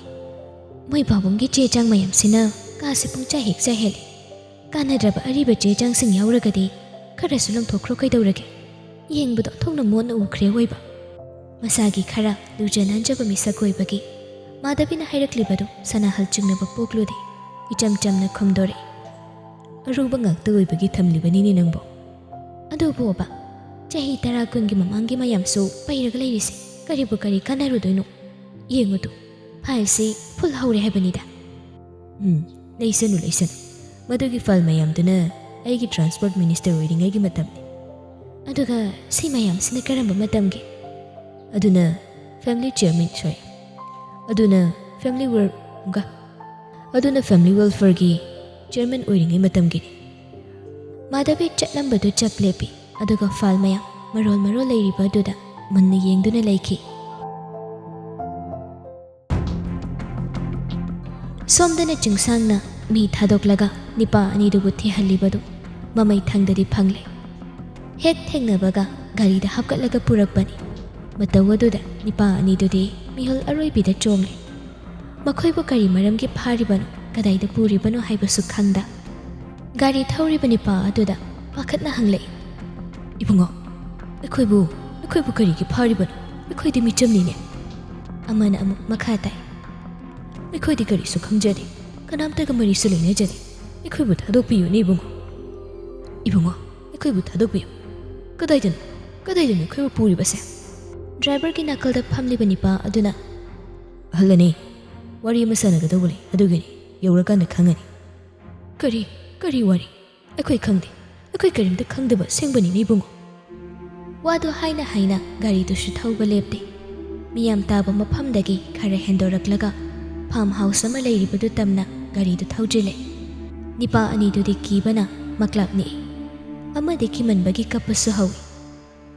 ꯃꯣꯏ ꯄꯥꯕꯨꯡꯒꯤ ꯆꯦ ꯆꯥꯡ ꯃꯌꯥꯝꯁꯤꯅ ꯀꯥꯁꯦ ꯄꯨꯡꯆꯥꯏ ꯍꯦꯛ ꯆꯥꯏꯍꯜꯂꯤ꯫ ꯀꯥꯟꯅꯗ꯭ꯔꯕ ꯑꯔꯤꯕ ꯆꯦ ꯆꯥꯡꯁꯤꯡ ꯌꯥꯎꯔꯒꯗꯤ ꯈꯔꯁꯨ ꯂꯧꯊꯣꯛꯈ꯭ꯔꯣ, ꯀꯩꯗꯧꯔꯒꯦ? ꯌꯦꯡꯕꯗ ꯑꯣꯟꯊꯣꯛꯅ ꯃꯣꯠꯅ ꯎꯈ꯭ꯔꯦ ꯑꯣꯏꯕ꯫ ꯃꯁꯥꯒꯤ ꯈꯔ ꯂꯨꯖ ꯅꯥꯟꯖꯕ ꯃꯤꯁꯛ ꯑꯣꯏꯕꯒꯤ ꯃꯥꯙꯕꯤꯅ ꯍꯥꯏꯔꯛꯂꯤꯕꯗꯨ ꯁꯅꯥꯍꯜ ꯆꯤꯡꯅꯕ ꯄꯣꯛꯂꯨꯗꯦ꯫ ꯏꯆꯝ ꯆꯝꯅ ꯈꯨꯝꯗꯣꯔꯛꯏ꯫ ꯑꯔꯨꯕ ꯉꯥꯛꯇ ꯑꯣꯏꯕꯒꯤ ꯊꯝꯂꯤꯕꯅꯤꯅꯦ ꯅꯪꯕꯣ꯫ ꯑꯗꯨꯕꯨ ꯑꯣꯕ, ꯆꯍꯤ ꯇꯔꯥ ꯀꯨꯟꯒꯤ ꯃꯃꯥꯡꯒꯤ ꯃꯌꯥꯝꯁꯨ ꯄꯩꯔꯒ ꯂꯩꯔꯤꯁꯦ ꯀꯔꯤꯕꯨ ꯀꯔꯤ ꯀꯥꯟꯅꯔꯨꯗꯣꯏꯅꯣ? ꯌꯦꯡꯉꯨꯗꯨ, ꯐꯥꯏꯜꯁꯤ ꯐꯨꯜ ꯍꯧꯔꯦ ꯍꯥꯏꯕꯅꯤꯗ꯫ ꯎꯝ, ꯂꯩꯁꯅꯨ, ꯂꯩꯁꯅꯨ꯫ ꯃꯗꯨꯒꯤ ꯐꯥꯏꯜ ꯃꯌꯥꯝꯗꯨꯅ ꯑꯩꯒꯤ ꯇ꯭ꯔꯥꯟꯁꯄꯣꯔꯠ ꯃꯤꯅꯤꯁꯇꯔ ꯑꯣꯏꯔꯤꯉꯩꯒꯤ ꯃꯇꯝꯅꯤ꯫ ꯑꯗꯨꯒ ꯁꯤ ꯃꯌꯥꯝꯁꯤꯅ ꯀꯔꯝꯕ ꯃꯇꯝꯒꯤ? ꯑꯗꯨꯅ ꯐꯦꯃꯤꯂꯤ ꯆꯤꯌꯔꯃꯦꯟ, ꯁꯣꯔꯤ, ꯑꯗꯨꯅ ꯐꯦꯃꯤꯂꯤ ꯋꯦꯜ-, ꯑꯗꯨꯅ ꯐꯦꯃꯤꯂꯤ ꯋꯦꯜꯐꯤꯌꯔꯒꯤ ꯆꯤꯌꯔꯃꯦꯟ ꯑꯣꯏꯔꯤꯉꯩ ꯃꯇꯝꯒꯤꯅꯤ꯫ ꯃꯥꯙꯕꯤ ꯆꯠꯂꯝꯕꯗꯨ ꯆꯞ ꯂꯦꯞꯄꯤ, ꯑꯗꯨꯒ ꯐꯥꯏꯜ ꯃꯌꯥꯝ ꯃꯔꯣꯜ ꯃꯔꯣꯜ ꯂꯩꯔꯤꯕ ꯑꯗꯨꯗ ꯃꯨꯟꯅ ꯌꯦꯡꯗꯨꯅ ꯂꯩꯈꯤ꯫ ꯁꯣꯝꯗꯅ ꯆꯤꯡꯁꯥꯡꯅ ꯃꯤ ꯊꯥꯗꯣꯛꯂꯒ ꯅꯤꯄꯥ ꯑꯅꯤꯗꯨꯕꯨ ꯊꯤꯍꯜꯂꯤꯕꯗꯨ ꯃꯃꯩ ꯊꯪꯗꯗꯤ ꯐꯪꯂꯦ꯫ ꯍꯦꯛ ꯊꯦꯡꯅꯕꯒ ꯒꯥꯔꯤꯗ ꯍꯥꯞꯀꯠꯂꯒ ꯄꯨꯔꯛꯄꯅꯤ꯫ ꯃꯇꯧ ꯑꯗꯨꯗ ꯅꯤꯄꯥ ꯑꯅꯤꯗꯨꯗꯤ ꯃꯤꯍꯨꯜ ꯑꯔꯣꯏꯕꯤꯗ ꯆꯣꯡꯂꯦ꯫ ꯃꯈꯣꯏꯕꯨ ꯀꯔꯤ ꯃꯔꯝꯒꯤ ꯐꯥꯔꯤꯕꯅꯣ, ꯀꯗꯥꯏꯗ ꯄꯨꯔꯤꯕꯅꯣ ꯍꯥꯏꯕꯁꯨ ꯈꯪꯗ, ꯒꯥꯔꯤ ꯊꯧꯔꯤꯕ ꯅꯤꯄꯥ ꯑꯗꯨꯗ ꯄꯥꯈꯠꯅ ꯍꯪꯂꯛꯏ, "ꯏꯕꯨꯡꯉꯣ, ꯑꯩꯈꯣꯏꯕꯨ, ꯑꯩꯈꯣꯏꯕꯨ ꯀꯔꯤꯒꯤ ꯐꯥꯔꯤꯕꯅꯣ? ꯑꯩꯈꯣꯏꯗꯤ ꯃꯤꯆꯝꯅꯤꯅꯦ꯫" ꯑꯃꯅ ꯑꯃꯨꯛ ꯃꯈꯥ ꯇꯥꯏ, "ꯑꯩꯈꯣꯏꯗꯤ ꯀꯔꯤꯁꯨ ꯈꯪꯖꯗꯦ, ꯀꯅꯥꯝꯇꯒ ꯃꯔꯤꯁꯨ ꯂꯩꯅꯖꯗꯦ꯫ ꯑꯩꯈꯣꯏꯕꯨ ꯊꯥꯗꯣꯛꯄꯤꯌꯨꯅꯦ ꯏꯕꯨꯡꯉꯣ꯫ ꯏꯕꯨꯡꯉꯣ, ꯑꯩꯈꯣꯏꯕꯨ ꯊꯥꯗꯣꯛꯄꯤꯌꯨ꯫ ꯀꯗꯥꯏꯗꯅꯣ, ꯀꯗꯥꯏꯗꯅꯣ ꯑꯩꯈꯣꯏꯕꯨ ꯄꯨꯔꯤꯕꯁꯦ?" ꯗ꯭ꯔꯥꯏꯚꯔꯒꯤ ꯅꯥꯀꯜꯗ ꯐꯝꯂꯤꯕ ꯅꯤꯄꯥ ꯑꯗꯨꯅ, "ꯑꯍꯜ ꯑꯅꯤ, ꯋꯥꯔꯤ ꯑꯃ ꯁꯥꯟꯅꯒꯗꯧꯕ ꯂꯩ, ꯑꯗꯨꯒꯤꯅꯤ, ꯌꯧꯔꯀꯥꯟꯗ ꯈꯪꯉꯅꯤ꯫" "ꯀꯔꯤ, ꯀꯔꯤ ꯋꯥꯔꯤ? ꯑꯩꯈꯣꯏ ꯈꯪꯗꯦ, ꯑꯩꯈꯣꯏ ꯀꯔꯤꯝꯇ ꯈꯪꯗꯕ ꯑꯁꯦꯡꯕꯅꯤꯅꯦ ꯏꯕꯨꯡꯉꯣ꯫" ꯋꯥꯗꯨ ꯍꯥꯏꯅ ꯍꯥꯏꯅ ꯒꯥꯔꯤꯗꯨꯁꯨ ꯊꯧꯕ ꯂꯦꯞꯇꯦ꯫ ꯃꯤꯌꯥꯝ ꯇꯥꯕ ꯃꯐꯝꯗꯒꯤ ꯈꯔ ꯍꯦꯟꯗꯣꯔꯛꯂꯒ ꯐꯥꯔꯝ ꯍꯥꯎꯁ ꯑꯃ ꯂꯩꯔꯤꯕꯗꯨ ꯇꯝꯅ ꯒꯥꯔꯤꯗꯨ ꯊꯧꯖꯤꯜꯂꯦ꯫ ꯅꯤꯄꯥ ꯑꯅꯤꯗꯨꯗꯤ ꯀꯤꯕꯅ ꯃꯀ꯭ꯂꯥꯞ ꯅꯤꯛꯏ꯫ ꯑꯃꯗꯤ ꯀꯤꯃꯟꯕꯒꯤ ꯀꯞꯄꯁꯨ ꯍꯧꯏ꯫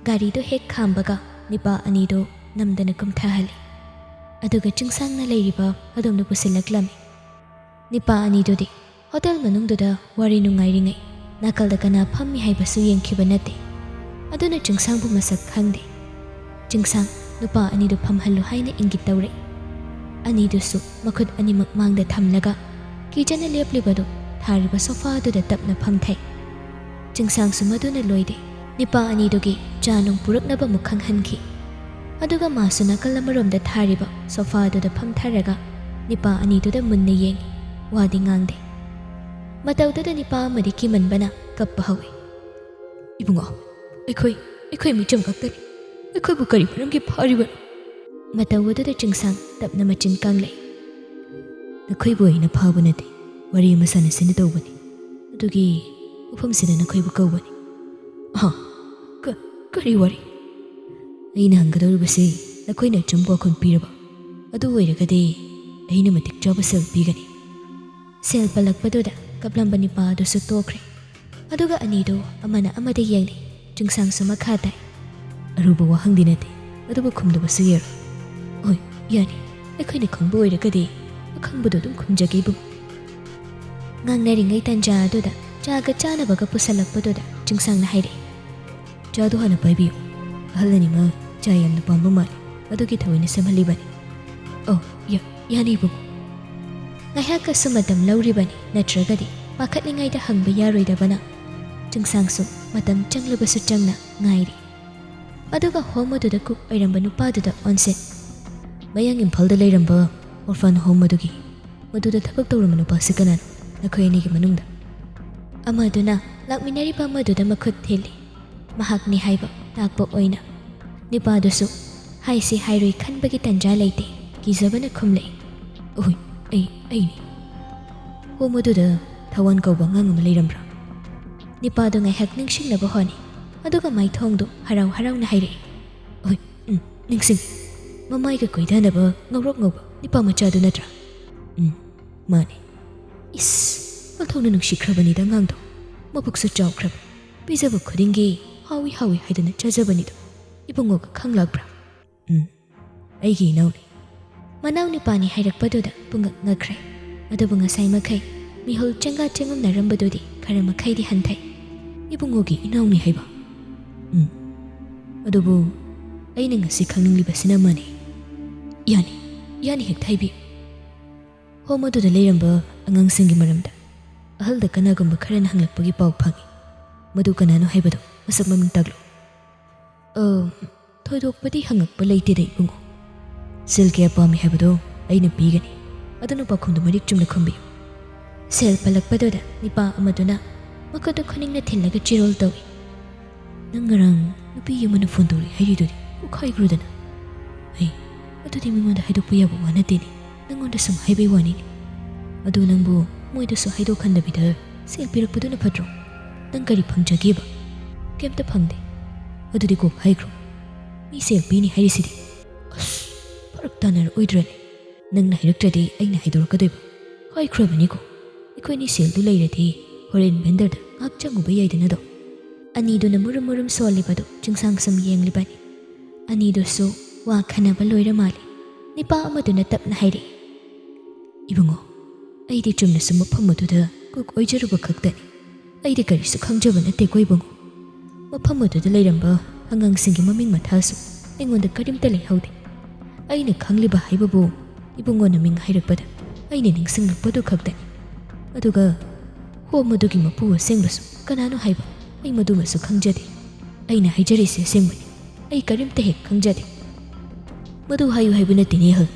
ꯒꯥꯔꯤꯗꯨ ꯍꯦꯛ ꯈꯥꯝꯕꯒ ꯅꯤꯄꯥ ꯑꯅꯤꯗꯨ ꯅꯝꯗꯅ ꯀꯨꯝꯊꯍꯜꯂꯤ꯫ ꯑꯗꯨꯒ ꯆꯤꯡꯁꯥꯡꯅ ꯂꯩꯔꯤꯕ ꯑꯗꯣꯝꯗ ꯄꯨꯁꯤꯜꯂꯛꯂꯝꯃꯤ꯫ ꯅꯤꯄꯥ ꯑꯅꯤꯗꯨꯗꯤ ꯍꯣꯇꯦꯜ ꯃꯅꯨꯡꯗꯨꯗ ꯋꯥꯔꯤ ꯅꯨꯡꯉꯥꯏꯔꯤꯉꯩ ꯅꯥꯀꯜꯗ ꯀꯅꯥ ꯐꯝꯃꯤ ꯍꯥꯏꯕꯁꯨ ꯌꯦꯡꯈꯤꯕ ꯅꯠꯇꯦ꯫ ꯑꯗꯨꯅ ꯆꯤꯡꯁꯥꯡꯕꯨ ꯃꯁꯛ ꯈꯪꯗꯦ꯫ ꯆꯤꯡꯁꯥꯡ ꯅꯨꯄꯥ ꯑꯅꯤꯗꯨ ꯐꯝꯍꯜꯂꯨ ꯍꯥꯏꯅ ꯏꯪꯒꯤꯠ ꯇꯧꯔꯛꯏ꯫ ꯑꯅꯤꯗꯨꯁꯨ ꯃꯈꯨꯠ ꯑꯅꯤꯃꯛ ꯃꯥꯡꯗ ꯊꯝꯂꯒ ꯀꯤꯖꯅ ꯂꯦꯞꯂꯤꯕꯗꯨ ꯊꯥꯔꯤꯕ ꯁꯣꯐꯥ ꯑꯗꯨꯗ ꯇꯞꯅ ꯐꯝꯊꯩ꯫ ꯆꯤꯡꯁꯥꯡꯁꯨ ꯃꯗꯨꯅ ꯂꯣꯏꯗꯦ꯫ ꯅꯤꯄꯥ ꯑꯅꯤꯗꯨꯒꯤ ꯆꯥ ꯅꯨꯡ ꯄꯨꯔꯛꯅꯕ ꯑꯃꯨꯛ ꯈꯪꯍꯟꯈꯤ꯫ ꯑꯗꯨꯒ ꯃꯥꯁꯨ ꯅꯥꯀꯜ ꯑꯃꯔꯣꯝꯗ ꯊꯥꯔꯤꯕ ꯁꯣꯐꯥ ꯑꯗꯨꯗ ꯐꯝꯊꯔꯒ ꯅꯤꯄꯥ ꯑꯅꯤꯗꯨꯗ ꯃꯨꯟꯅ ꯌꯦꯡꯉꯤ꯫ ꯋꯥꯗꯤ ꯉꯥꯡꯗꯦ꯫ ꯃꯇꯧꯗꯨꯗ ꯅꯤꯄꯥ ꯑꯃꯗꯤ ꯀꯤꯃꯟꯕꯅ ꯀꯞꯄ ꯍꯧꯏ꯫ "ꯏꯕꯨꯡꯉꯣ, ꯑꯩꯈꯣꯏ, ꯑꯩꯈꯣꯏ ꯃꯤꯆꯝ ꯈꯛꯇꯅꯤ꯫ ꯑꯩꯈꯣꯏꯕꯨ ꯀꯔꯤ ꯃꯔꯝꯒꯤ ꯐꯥꯔꯤꯕꯅꯣ?" ꯃꯇꯧ ꯑꯗꯨꯗ ꯆꯤꯡꯁꯥꯡ ꯇꯞꯅ ꯃꯆꯤꯟ ꯀꯪꯂꯩ꯫ "ꯅꯈꯣꯏꯕꯨ ꯑꯩꯅ ꯐꯥꯕ ꯅꯠꯇꯦ, ꯋꯥꯔꯤ ꯑꯃ ꯁꯥꯟꯅꯁꯦꯅ ꯇꯧꯕꯅꯤ꯫ ꯑꯗꯨꯒꯤ ꯃꯐꯝꯁꯤꯗ ꯅꯈꯣꯏꯕꯨ ꯀꯧꯕꯅꯤ꯫" "ꯍꯥ? ꯀ-, ꯀꯔꯤ ꯋꯥꯔꯤ?" "ꯑꯩꯅ ꯍꯪꯒꯗꯧꯔꯤꯕꯁꯤ ꯅꯈꯣꯏꯅ ꯑꯆꯨꯝꯕ ꯋꯥꯈꯨꯟ ꯄꯤꯔꯕ, ꯑꯗꯨ ꯑꯣꯏꯔꯒꯗꯤ ꯑꯩꯅ ꯃꯇꯤꯛ ꯆꯥꯕ ꯁꯦꯜ ꯄꯤꯒꯅꯤ꯫" ꯁꯦꯜ ꯄꯜꯂꯛꯄꯗꯨꯗ ꯀꯞꯂꯝꯕ ꯅꯤꯄꯥ ꯑꯗꯨꯁꯨ ꯇꯣꯛꯈ꯭ꯔꯦ꯫ ꯑꯗꯨꯒ ꯑꯅꯤꯗꯨ ꯑꯃꯅ ꯑꯃꯗ ꯌꯦꯡꯅꯩ꯫ ꯆꯤꯡꯁꯥꯡꯁꯨ ꯃꯈꯥ ꯇꯥꯏ꯫ "ꯑꯔꯨꯕ ꯋꯥꯍꯪꯗꯤ ꯅꯠꯇꯦ, ꯑꯗꯨꯕꯨ ꯈꯨꯝꯗꯕꯁꯨ ꯌꯥꯔꯣꯏ꯫" "ꯍꯣꯏ, ꯌꯥꯅꯤ꯫ ꯑꯩꯈꯣꯏꯅ ꯈꯪꯕ ꯑꯣꯏꯔꯒꯗꯤ ꯑꯈꯪꯕꯗꯣ ꯑꯗꯨꯝ ꯈꯨꯝꯖꯒꯦ, ꯏꯕꯨꯡ꯫" ꯉꯥꯡꯅꯔꯤꯉꯩ ꯇꯟꯖꯥ ꯑꯗꯨꯗ ꯆꯥꯒ ꯆꯥꯅꯕꯒ ꯄꯨꯁꯜꯂꯛꯄꯗꯨꯗ ꯆꯤꯡꯁꯥꯡꯅ ꯍꯥꯏꯔꯛꯏ꯫ "ꯆꯥꯗꯨ ꯍꯥꯟꯅ ꯄꯥꯏꯕꯤꯌꯨ꯫ ꯑꯍꯜ ꯑꯅꯤꯃꯛ ꯆꯥ ꯌꯥꯝꯅ ꯄꯥꯝꯕ ꯃꯥꯜꯂꯤ꯫ ꯑꯗꯨꯒꯤ ꯊꯑꯣꯏꯅ ꯁꯦꯝꯍꯜꯂꯤꯕꯅꯤ꯫" "ꯑꯣ, ꯌꯥ-, ꯌꯥꯅꯤ, ꯏꯕꯨꯡ꯫" ꯉꯥꯏꯍꯥꯛꯀꯁꯨ ꯃꯇꯝ ꯂꯧꯔꯤꯕꯅꯤ, ꯅꯠꯇ꯭ꯔꯒꯗꯤ ꯄꯥꯈꯠꯂꯤꯉꯩꯗ ꯍꯪꯕ ꯌꯥꯔꯣꯏꯗꯕꯅ꯫ ꯆꯤꯡꯁꯥꯡꯁꯨ ꯃꯇꯝ ꯆꯪꯂꯕꯁꯨ ꯆꯪꯅ ꯉꯥꯏꯔꯤ꯫ ꯑꯗꯨꯒ ꯍꯣꯝ ꯑꯗꯨꯗ ꯀꯨꯛ ꯑꯣꯏꯔꯝꯕ ꯅꯨꯄꯥꯗꯨꯗ ꯑꯣꯟꯁꯤꯟ꯫ "ꯃꯌꯥꯡ ꯏꯝꯐꯥꯜꯗ ꯂꯩꯔꯝꯕ ꯑꯣꯔꯐꯥꯟ ꯍꯣꯝ ꯑꯗꯨꯒꯤ ꯃꯗꯨꯗ ꯊꯕꯛ ꯇꯧꯔꯝꯕ ꯅꯨꯄꯥꯁꯤ ꯀꯅꯥꯅꯣ, ꯅꯈꯣꯏ ꯑꯅꯤꯒꯤ ꯃꯅꯨꯡꯗ?" ꯑꯃꯗꯨꯅ ꯂꯥꯛꯃꯤꯟꯅꯔꯤꯕ ꯑꯃꯗꯨꯗ ꯃꯈꯨꯠ ꯊꯤꯜꯂꯤ꯫ ꯃꯍꯥꯛꯅꯤ ꯍꯥꯏꯕ ꯇꯥꯛꯄ ꯑꯣꯏꯅ꯫ ꯅꯤꯄꯥꯗꯨꯁꯨ ꯍꯥꯏꯁꯤ ꯍꯥꯏꯔꯣꯏ ꯈꯟꯕꯒꯤ ꯇꯟꯖꯥ ꯂꯩꯇꯦ, ꯀꯤꯖꯕꯅ ꯈꯨꯝꯂꯛꯏ꯫ "ꯑꯣꯏ, ꯑꯩ, ꯑꯩꯅꯤ꯫" "ꯍꯣꯝ ꯑꯗꯨꯗ ꯊꯋꯥꯟ ꯀꯧꯕ ꯑꯉꯥꯡ ꯑꯃ ꯂꯩꯔꯝꯕ꯭ꯔꯥ?" ꯅꯤꯄꯥꯗꯨ ꯉꯥꯏꯍꯥꯛ ꯅꯤꯡꯁꯤꯡꯅꯕ ꯍꯣꯠꯅꯩ, ꯑꯗꯨꯒ ꯃꯥꯏꯊꯣꯡꯗꯨ ꯍꯔꯥꯎ ꯍꯔꯥꯎꯅ ꯍꯥꯏꯔꯛꯏ꯫ "ꯑꯣꯏ, ꯎꯝ, ꯅꯤꯡꯁꯤꯡꯉꯤ꯫ ꯃꯃꯥꯏꯒ ꯀꯣꯏꯗꯅꯕ ꯉꯧꯔꯣꯛ ꯉꯧꯕ ꯅꯤꯄꯥ ꯃꯆꯥꯗꯨ ꯅꯠꯇ꯭ꯔꯥ?" "ꯎꯝ, ꯃꯥꯅꯦ꯫" "ꯏꯁ, ꯑꯣꯟꯊꯣꯛꯅ ꯅꯨꯡꯁꯤꯈ꯭ꯔꯕꯅꯤꯗ ꯑꯉꯥꯡꯗꯣ꯫ ꯃꯕꯨꯛꯁꯨ ꯆꯥꯎꯈ꯭ꯔꯕ꯫ ꯄꯤꯖꯕ ꯈꯨꯗꯤꯡꯒꯤ ꯍꯥꯎꯏ ꯍꯥꯎꯏ ꯍꯥꯏꯗꯨꯅ ꯆꯥꯖꯕꯅꯤꯗꯣ꯫ ꯏꯕꯨꯡꯉꯣꯒ ꯈꯪꯂꯛꯄ꯭ꯔꯥ? "ꯎꯝ, ꯑꯩꯒꯤ ꯏꯅꯥꯎꯅꯤ꯫" ꯃꯅꯥꯎ ꯅꯨꯄꯥꯅꯤ ꯍꯥꯏꯔꯛꯄꯗꯨꯗ ꯄꯨꯡꯉꯛ ꯉꯛꯈ꯭ꯔꯦ꯫ ꯑꯗꯨꯕꯨ ꯉꯁꯥꯏ ꯃꯈꯩ ꯃꯤꯍꯨꯜ ꯆꯦꯡꯒꯥ ꯆꯦꯡꯉꯝꯅꯔꯝꯕꯗꯨꯗꯤ ꯈꯔ ꯃꯈꯩꯗꯤ ꯍꯟꯊꯩ꯫ "ꯏꯕꯨꯡꯉꯣꯒꯤ ꯏꯅꯥꯎꯅꯤ ꯍꯥꯏꯕ?" "ꯎꯝ꯫ ꯑꯗꯨꯕꯨ ꯑꯩꯅ ꯉꯁꯤ ꯈꯪꯅꯤꯡꯂꯤꯕꯁꯤꯅ ꯑꯃꯅꯤ꯫" "ꯌꯥꯅꯤ, ꯌꯥꯅꯤ, ꯍꯦꯛꯇ ꯍꯥꯏꯕꯤꯌꯨ꯫" ꯍꯣꯝ ꯑꯗꯨꯗ ꯂꯩꯔꯝꯕ ꯑꯉꯥꯡꯁꯤꯡꯒꯤ ꯃꯔꯝꯗ ꯑꯍꯜꯗ ꯀꯅꯥꯒꯨꯝꯕ ꯈꯔꯅ ꯍꯪꯂꯛꯄꯒꯤ ꯄꯥꯎ ꯐꯪꯏ꯫ "ꯃꯗꯨ ꯀꯅꯥꯅꯣ ꯍꯥꯏꯕꯗꯨ ꯃꯁꯛ ꯃꯃꯤꯡ ꯇꯥꯛꯂꯨ꯫" "ꯑ, ꯊꯣꯏꯗꯣꯛꯄꯗꯤ ꯍꯪꯉꯛꯄ ꯂꯩꯇꯦꯗ, ꯏꯕꯨꯡꯉꯣ꯫ ꯁꯦꯜ ꯀꯌꯥ ꯄꯥꯝꯃꯤ ꯍꯥꯏꯕꯗꯣ ꯑꯩꯅ ꯄꯤꯒꯅꯤ꯫ ꯑꯗꯨꯅ ꯄꯥꯎꯈꯨꯝꯗꯨ ꯃꯔꯤꯛ ꯆꯨꯝꯅ ꯈꯨꯝꯕꯤꯌꯨ꯫" ꯁꯦꯜ ꯄꯜꯂꯛꯄꯗꯨꯗ ꯅꯤꯄꯥ ꯑꯃꯗꯨꯅ ꯃꯈꯨꯠꯇꯨ ꯈꯨꯅꯤꯡꯅ ꯊꯤꯜꯂꯒ ꯆꯤꯔꯣꯜ ꯇꯧꯏ꯫ "ꯅꯪ ꯉꯔꯥꯡ ꯅꯨꯄꯤ ꯑꯃꯅ ꯐꯣꯟ ꯇꯧꯔꯛꯏ ꯍꯥꯏꯔꯤꯗꯨꯗꯤ ꯀꯣꯛꯈꯥꯏꯈ꯭ꯔꯣꯗꯅ꯫" "ꯑꯩ, ꯑꯗꯨꯗꯤ ꯃꯤꯉꯣꯟꯗ ꯍꯥꯏꯗꯣꯛꯄ ꯌꯥꯕ ꯋꯥ ꯅꯠꯇꯦꯅꯦ꯫ ꯅꯪꯉꯣꯟꯗ ꯁꯨꯝ ꯍꯥꯏꯕꯩ ꯋꯥꯅꯤꯅꯦ꯫ ꯑꯗꯨ ꯅꯪꯕꯨ ꯃꯣꯏꯗꯁꯨ ꯍꯥꯏꯗꯣꯛꯍꯟꯗꯕꯤꯗ ꯁꯦꯜ ꯄꯤꯔꯛꯄꯗꯨꯅ ꯐꯠꯇ꯭ꯔꯣ? ꯅꯪ ꯀꯔꯤ ꯐꯪꯖꯒꯦꯕ? ꯀꯩꯝꯇ ꯐꯪꯗꯦ꯫ ꯑꯗꯨꯗꯤ ꯀꯣꯛ ꯍꯥꯏꯈ꯭ꯔꯣ꯫ ꯃꯤ ꯁꯦꯜ ꯄꯤꯅꯤ ꯍꯥꯏꯔꯤꯁꯤꯗꯤ꯫" "ꯑꯁ, ꯐꯔꯛ ꯇꯥꯅꯔꯛꯑꯣꯏꯗ꯭ꯔꯅꯦ? ꯅꯪꯅ ꯍꯥꯏꯔꯛꯇ꯭ꯔꯗꯤ ꯑꯩꯅ ꯍꯥꯏꯗꯣꯔꯛꯀꯗꯣꯏꯕ꯫ ꯍꯥꯏꯈ꯭ꯔꯕꯅꯤꯀꯣ, ꯑꯩꯈꯣꯏꯅꯤ ꯁꯦꯜꯗꯨ ꯂꯩꯔꯗꯤ ꯍꯣꯔꯦꯟ ꯚꯦꯟꯗꯔꯗ ꯉꯥꯏꯍꯥꯛ ꯆꯪꯉꯨꯕ ꯌꯥꯏꯗꯅꯗꯣ꯫" ꯑꯅꯤꯗꯨꯅ ꯃꯨꯔꯨꯝ ꯃꯨꯔꯨꯝ ꯁꯣꯜꯂꯤꯕꯗꯨ ꯆꯤꯡꯁꯥꯡ ꯁꯨꯝ ꯌꯦꯡꯂꯤꯕꯅꯤ꯫ ꯑꯅꯤꯗꯨꯁꯨ ꯋꯥ ꯈꯟꯅꯕ ꯂꯣꯏꯔ ꯃꯥꯜꯂꯤ꯫ ꯅꯤꯄꯥ ꯑꯃꯗꯨꯅ ꯇꯞꯅ ꯍꯥꯏꯔꯛꯏ, "ꯏꯕꯨꯡꯉꯣ, ꯑꯩꯗꯤ ꯆꯨꯝꯅ ꯁꯨꯝ ꯃꯐꯝ ꯑꯗꯨꯗ ꯀꯨꯛ ꯑꯣꯏꯖꯔꯨꯕ ꯈꯛꯇꯅꯤ꯫ ꯑꯩꯗꯤ ꯀꯔꯤꯁꯨ ꯈꯪꯖꯕ ꯅꯠꯇꯦꯀꯣ ꯏꯕꯨꯡꯉꯣ꯫ ꯃꯐꯝ ꯑꯗꯨꯗ ꯂꯩꯔꯝꯕ ꯑꯉꯥꯡꯁꯤꯡꯒꯤ ꯃꯃꯤꯡ ꯃꯊꯥꯁꯨ ꯑꯩꯉꯣꯟꯗ ꯀꯔꯤꯝꯇ ꯂꯩꯍꯧꯗꯦ꯫ ꯑꯩꯅ ꯈꯪꯂꯤꯕ ꯍꯥꯏꯕꯕꯨ ꯏꯕꯨꯡꯉꯣꯅ ꯃꯤꯡ ꯍꯥꯏꯔꯛꯄꯗ ꯑꯩꯅ ꯅꯤꯡꯁꯤꯡꯂꯛꯄꯗꯨ ꯈꯛꯇꯅꯤ꯫ ꯑꯗꯨꯒ ꯍꯣꯝ ꯑꯗꯨꯒꯤ ꯃꯄꯨ ꯑꯁꯦꯡꯕꯁꯨ ꯀꯅꯥꯅꯣ ꯍꯥꯏꯕ ꯑꯩ ꯃꯗꯨꯃꯁꯨ ꯈꯪꯖꯗꯦ꯫ ꯑꯩꯅ ꯍꯥꯏꯖꯔꯤꯁꯦ ꯑꯁꯦꯡꯕꯅꯤ꯫ ꯑꯩ ꯀꯔꯤꯝꯇ ꯍꯦꯛ ꯈꯪꯖꯗꯦ꯫" "ꯃꯗꯨ ꯍꯥꯏꯌꯨ ꯍꯥꯏꯕ ꯅꯠꯇꯦꯅꯦ, ꯑꯍꯜ꯫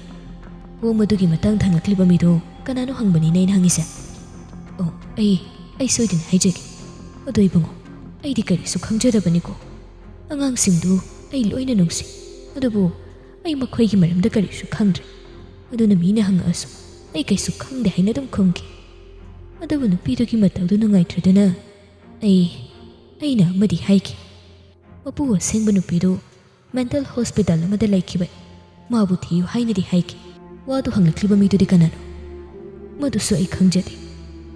ꯍꯣꯝ ꯑꯗꯨꯒꯤ ꯃꯇꯥꯡꯗ ꯍꯪꯂꯛꯂꯤꯕ ꯃꯤꯗꯣ ꯀꯅꯥꯅꯣ ꯍꯪꯕꯅꯤꯅꯦ ꯑꯩꯅ ꯍꯪꯉꯤꯁꯦ꯫" "ꯑꯣ, ꯑꯩ, ꯑꯩ ꯁꯣꯏꯗꯅ ꯍꯥꯏꯖꯒꯦ꯫ ꯑꯗꯣ ꯏꯕꯨꯡꯉꯣ, ꯑꯩꯗꯤ ꯀꯔꯤꯁꯨ ꯈꯪꯖꯗꯕꯅꯤꯀꯣ꯫ ꯑꯉꯥꯡꯁꯤꯡꯗꯨ ꯑꯩ ꯂꯣꯏꯅ ꯅꯨꯡꯁꯤ꯫ ꯑꯗꯨꯕꯨ ꯑꯩ ꯃꯈꯣꯏꯒꯤ ꯃꯔꯝꯗ ꯀꯔꯤꯁꯨ ꯈꯪꯗ꯭ꯔꯦ꯫ ꯑꯗꯨꯅ ꯃꯤꯅ ꯍꯪꯉꯛꯑꯁꯨ ꯑꯩ ꯀꯩꯁꯨ ꯈꯪꯗꯦ ꯍꯥꯏꯅ ꯑꯗꯨꯝ ꯈꯨꯝꯈꯤ꯫ ꯑꯗꯨꯕꯨ ꯅꯨꯄꯤꯗꯨꯒꯤ ꯃꯇꯧꯗꯨ ꯅꯨꯡꯉꯥꯏꯇ꯭ꯔꯗꯅ ꯑꯩ, ꯑꯩꯅ ꯑꯃꯗꯤ ꯍꯥꯏꯈꯤ꯫ ꯃꯄꯨ ꯑꯁꯦꯡꯕ ꯅꯨꯄꯤꯗꯨ ꯃꯦꯟꯇꯜ ꯍꯣꯁꯄꯤꯇꯥꯜ ꯑꯃꯗ ꯂꯩꯈꯤꯕꯅꯤ꯫ ꯃꯥꯕꯨ ꯊꯤꯌꯨ ꯍꯥꯏꯅꯗꯤ ꯍꯥꯏꯈꯤ꯫ ꯋꯥꯗꯨ ꯍꯪꯂꯛꯂꯤꯕ ꯃꯤꯗꯨꯗꯤ ꯀꯅꯥꯅꯣ? ꯃꯗꯨꯁꯨ ꯑꯩ ꯈꯪꯖꯗꯦ꯫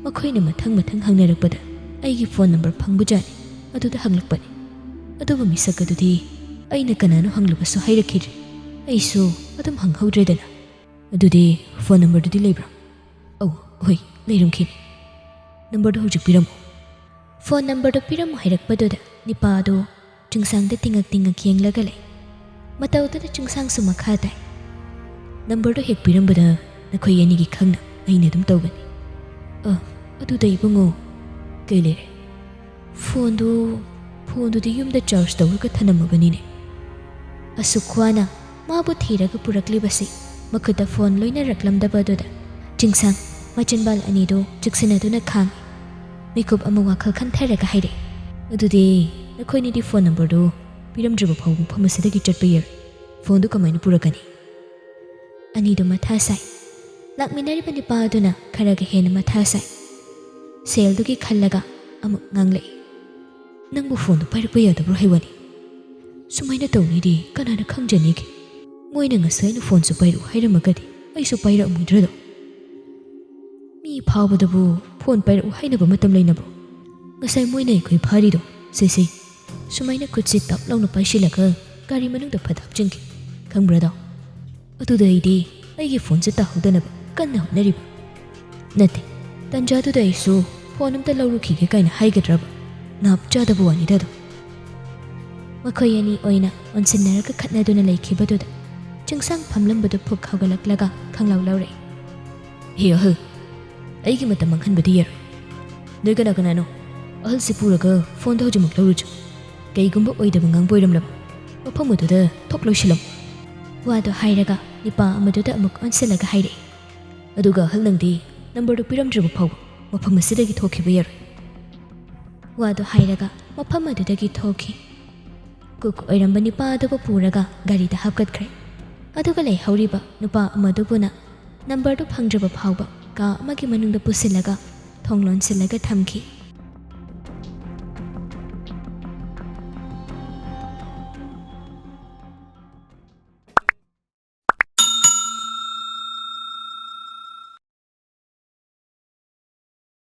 ꯃꯈꯣꯏꯅ ꯃꯊꯪ ꯃꯊꯪ ꯍꯪꯅꯔꯛꯄꯗ ꯑꯩꯒꯤ ꯐꯣꯟ ꯅꯝꯕꯔ ꯐꯪꯕꯖꯥꯠꯅꯤ꯫ ꯑꯗꯨꯗ ꯍꯪꯂꯛꯄꯅꯤ꯫ ꯑꯗꯨꯕꯨ ꯃꯤꯁꯛ ꯑꯗꯨꯗꯤ ꯑꯩꯅ ꯀꯅꯥꯅꯣ ꯍꯪꯂꯨꯕꯁꯨ ꯍꯥꯏꯔꯛꯈꯤꯗ꯭ꯔꯦ꯫ ꯑꯩꯁꯨ ꯑꯗꯨꯝ ꯍꯪꯍꯧꯗ꯭ꯔꯦꯗꯅ꯫ "ꯑꯗꯨꯗꯤ ꯐꯣꯟ ꯅꯝꯕꯔꯗꯨꯗꯤ ꯂꯩꯕ꯭ꯔꯥ?" "ꯑꯧ, ꯍꯣꯏ, ꯂꯩꯔꯝꯈꯤꯅꯤ꯫ ꯅꯝꯕꯔꯗꯨ ꯍꯧꯖꯤꯛ ꯄꯤꯔꯝꯃꯨ꯫" ꯐꯣꯟ ꯅꯝꯕꯔꯗꯨ ꯄꯤꯔꯝꯃꯨ ꯍꯥꯏꯔꯛꯄꯗꯨꯗ ꯅꯤꯄꯥ ꯑꯗꯨ ꯆꯤꯡꯁꯥꯡꯗ ꯇꯤꯡꯉꯛ ꯇꯤꯡꯉꯛ ꯌꯦꯡꯂꯒ ꯂꯩ꯫ ꯃꯇꯧꯗꯨꯗ ꯆꯤꯡꯁꯥꯡꯁꯨ ꯃꯈꯥ ꯇꯥꯏ꯫ "ꯅꯝꯕꯔꯗꯨ ꯍꯦꯛ ꯄꯤꯔꯝꯕꯗ ꯅꯈꯣꯏ ꯑꯅꯤꯒꯤ ꯈꯪꯅ ꯑꯩꯅ ꯑꯗꯨꯝ ꯇꯧꯒꯅꯤ꯫" "ꯑ, ꯑꯗꯨꯗ ꯏꯕꯨꯡꯉꯣ, ꯀꯩ ꯂꯩꯔꯦ?" "ꯐꯣꯟꯗꯨ, ꯐꯣꯟꯗꯨꯗꯤ ꯌꯨꯝꯗ ꯆꯥꯔꯖ ꯇꯧꯔꯒ ꯊꯅꯝꯃꯕꯅꯤꯅꯦ꯫" ꯑꯁꯨꯛ ꯋꯥꯅ ꯃꯥꯕꯨ ꯊꯤꯔꯒ ꯄꯨꯔꯛꯂꯤꯕꯁꯤ ꯃꯈꯨꯠꯇ ꯐꯣꯟ ꯂꯣꯏꯅꯔꯛꯂꯝꯗꯕ ꯑꯗꯨꯗ ꯆꯤꯡꯁꯥꯡ ꯃꯆꯤꯟꯕꯥꯜ ꯑꯅꯤꯗꯨ ꯆꯤꯛꯁꯤꯟꯅꯗꯨꯅ ꯈꯥꯡꯏ꯫ ꯃꯤꯀꯨꯞ ꯑꯃ ꯋꯥꯈꯜ ꯈꯟꯊꯔꯒ ꯍꯥꯏꯔꯛꯏ, "ꯑꯗꯨꯗꯤ ꯅꯈꯣꯏꯅꯤꯗꯤ ꯐꯣꯟ ꯅꯝꯕꯔꯗꯨ ꯄꯤꯔꯝꯗ꯭ꯔꯤꯕ ꯐꯥꯎꯕ ꯃꯐꯝ ꯑꯁꯤꯗꯒꯤ ꯆꯠꯄ ꯌꯥꯔꯣꯏ꯫ ꯐꯣꯟꯗꯨ ꯀꯃꯥꯏꯅ ꯄꯨꯔꯛꯀꯅꯤ?" ꯑꯅꯤꯗꯨ ꯃꯊꯥ ꯁꯥꯏ꯫ ꯂꯥꯛꯃꯤꯟꯅꯔꯤꯕ ꯅꯨꯄꯥ ꯑꯗꯨꯅ ꯈꯔꯒ ꯍꯦꯟꯅ ꯃꯊꯥ ꯁꯥꯏ꯫ ꯁꯦꯜꯗꯨꯒꯤ ꯈꯜꯂꯒ ꯑꯃꯨꯛ ꯉꯥꯡꯂꯛꯏ, "ꯅꯪꯕꯨ ꯐꯣꯟꯗꯨ ꯄꯥꯏꯔꯛꯄ ꯌꯥꯗꯕ꯭ꯔꯣ ꯍꯥꯏꯋꯥꯅꯤ? ꯁꯨꯃꯥꯏꯅ ꯇꯧꯅꯤꯗꯤ ꯀꯅꯥꯅ ꯈꯪꯖꯅꯤꯒꯦ? ꯃꯣꯏꯅ ꯉꯁꯥꯏꯅ ꯐꯣꯟꯁꯨ ꯄꯥꯏꯔꯛꯎ ꯍꯥꯏꯔꯝꯃꯒꯗꯤ ꯑꯩꯁꯨ ꯄꯥꯏꯔꯛꯑꯝꯃꯣꯏꯗ꯭ꯔꯗꯣ? ꯃꯤ ꯐꯥꯎꯕꯗꯕꯨ ꯐꯣꯟ ꯄꯥꯏꯔꯛꯎ ꯍꯥꯏꯅꯕ ꯃꯇꯝ ꯂꯩꯅꯕ꯭ꯔꯣ? ꯉꯁꯥꯏ ꯃꯣꯏꯅ ꯑꯩꯈꯣꯏ ꯐꯥꯔꯤꯗꯣ, ꯁꯦ ꯁꯦ, ꯁꯨꯃꯥꯏꯅ ꯈꯨꯠꯁꯤ ꯇꯞ ꯂꯥꯎꯅ ꯄꯥꯏꯁꯤꯜꯂꯒ ꯒꯥꯔꯤ ꯃꯅꯨꯡꯗ ꯐꯠ ꯍꯥꯞꯆꯤꯟꯈꯤ, ꯈꯪꯕ꯭ꯔꯥꯗꯣ? ꯑꯗꯨꯗ ꯑꯩꯗꯤ ꯑꯩꯒꯤ ꯐꯣꯟꯁꯦ ꯇꯥꯍꯧꯗꯅꯕ ꯀꯟꯅ ꯍꯣꯠꯅꯔꯤꯕ꯫ ꯅꯠꯇꯦ, ꯇꯟꯖꯥꯗꯨꯗ ꯑꯩꯁꯨ ꯐꯣꯟ ꯑꯝꯇ ꯂꯧꯔꯨꯈꯤꯒꯦ ꯀꯥꯏꯅ ꯍꯥꯏꯒꯗ꯭ꯔꯕ? ꯅꯥꯞ ꯆꯥꯗꯕ ꯋꯥꯅꯤꯗ ꯑꯗꯨꯝ꯫" ꯃꯈꯣꯏ ꯑꯅꯤ ꯑꯣꯏꯅ ꯑꯣꯟꯁꯤꯟꯅꯔꯒ ꯈꯠꯅꯗꯨꯅ ꯂꯩꯈꯤꯕꯗꯨꯗ ꯆꯤꯡꯁꯥꯡ ꯐꯝꯂꯝꯕꯗꯨ ꯐꯨꯛ ꯍꯧꯒꯠꯂꯛꯂꯒ ꯈꯪꯂꯥꯎ ꯂꯧꯔꯛꯏ꯫ "ꯍꯦ ꯑꯍꯜ, ꯑꯩꯒꯤ ꯃꯇꯝ ꯃꯥꯡꯍꯟꯕꯗꯤ ꯌꯥꯔꯣꯏ꯫ ꯅꯣꯏ ꯀꯅꯥ ꯀꯅꯥꯅꯣ? ꯑꯍꯜꯁꯤ ꯄꯨꯔꯒ ꯐꯣꯟꯗꯣ ꯍꯧꯖꯤꯛꯃꯛ ꯂꯧꯔꯨꯆꯣ꯫ ꯀꯩꯒꯨꯝꯕ ꯑꯣꯏꯗꯕ ꯉꯥꯡꯕ ꯑꯣꯏꯔꯝꯂꯕ ꯃꯐꯝ ꯑꯗꯨꯗ ꯊꯣꯛ ꯂꯣꯏꯁꯤꯜꯂꯝꯃꯨ꯫" ꯋꯥꯗꯣ ꯍꯥꯏꯔꯒ ꯅꯨꯄꯥ ꯑꯃꯗꯨꯗ ꯑꯃꯨꯛ ꯑꯣꯟꯁꯤꯜꯂꯒ ꯍꯥꯏꯔꯛꯏ, "ꯑꯗꯨꯒ ꯑꯍꯜ ꯅꯪꯗꯤ ꯅꯝꯕꯔꯗꯨ ꯄꯤꯔꯝꯗ꯭ꯔꯤꯕ ꯐꯥꯎꯕ ꯃꯐꯝ ꯑꯁꯤꯗꯒꯤ ꯊꯣꯛꯈꯤꯕ ꯌꯥꯔꯣꯏ꯫" ꯋꯥꯗꯣ ꯍꯥꯏꯔꯒ ꯃꯐꯝ ꯑꯗꯨꯗꯒꯤ ꯊꯣꯛꯈꯤ꯫ ꯀꯨꯛ ꯑꯣꯏꯔꯝꯕ ꯅꯨꯄꯥ ꯑꯗꯨꯕꯨ ꯄꯨꯔꯒ ꯒꯥꯔꯤꯗ ꯍꯥꯞꯀꯠꯈ꯭ꯔꯦ꯫ ꯑꯗꯨꯒ ꯂꯩꯍꯧꯔꯤꯕ ꯅꯨꯄꯥ ꯑꯃꯗꯨꯕꯨꯅ ꯅꯝꯕꯔꯗꯨ ꯐꯪꯗ꯭ꯔꯕ ꯐꯥꯎꯕ ꯀꯥ ꯑꯃꯒꯤ ꯃꯅꯨꯡꯗ ꯄꯨꯁꯤꯜꯂꯒ ꯊꯣꯡ ꯂꯣꯟꯁꯤꯜꯂꯒ ꯊꯝꯈꯤ꯫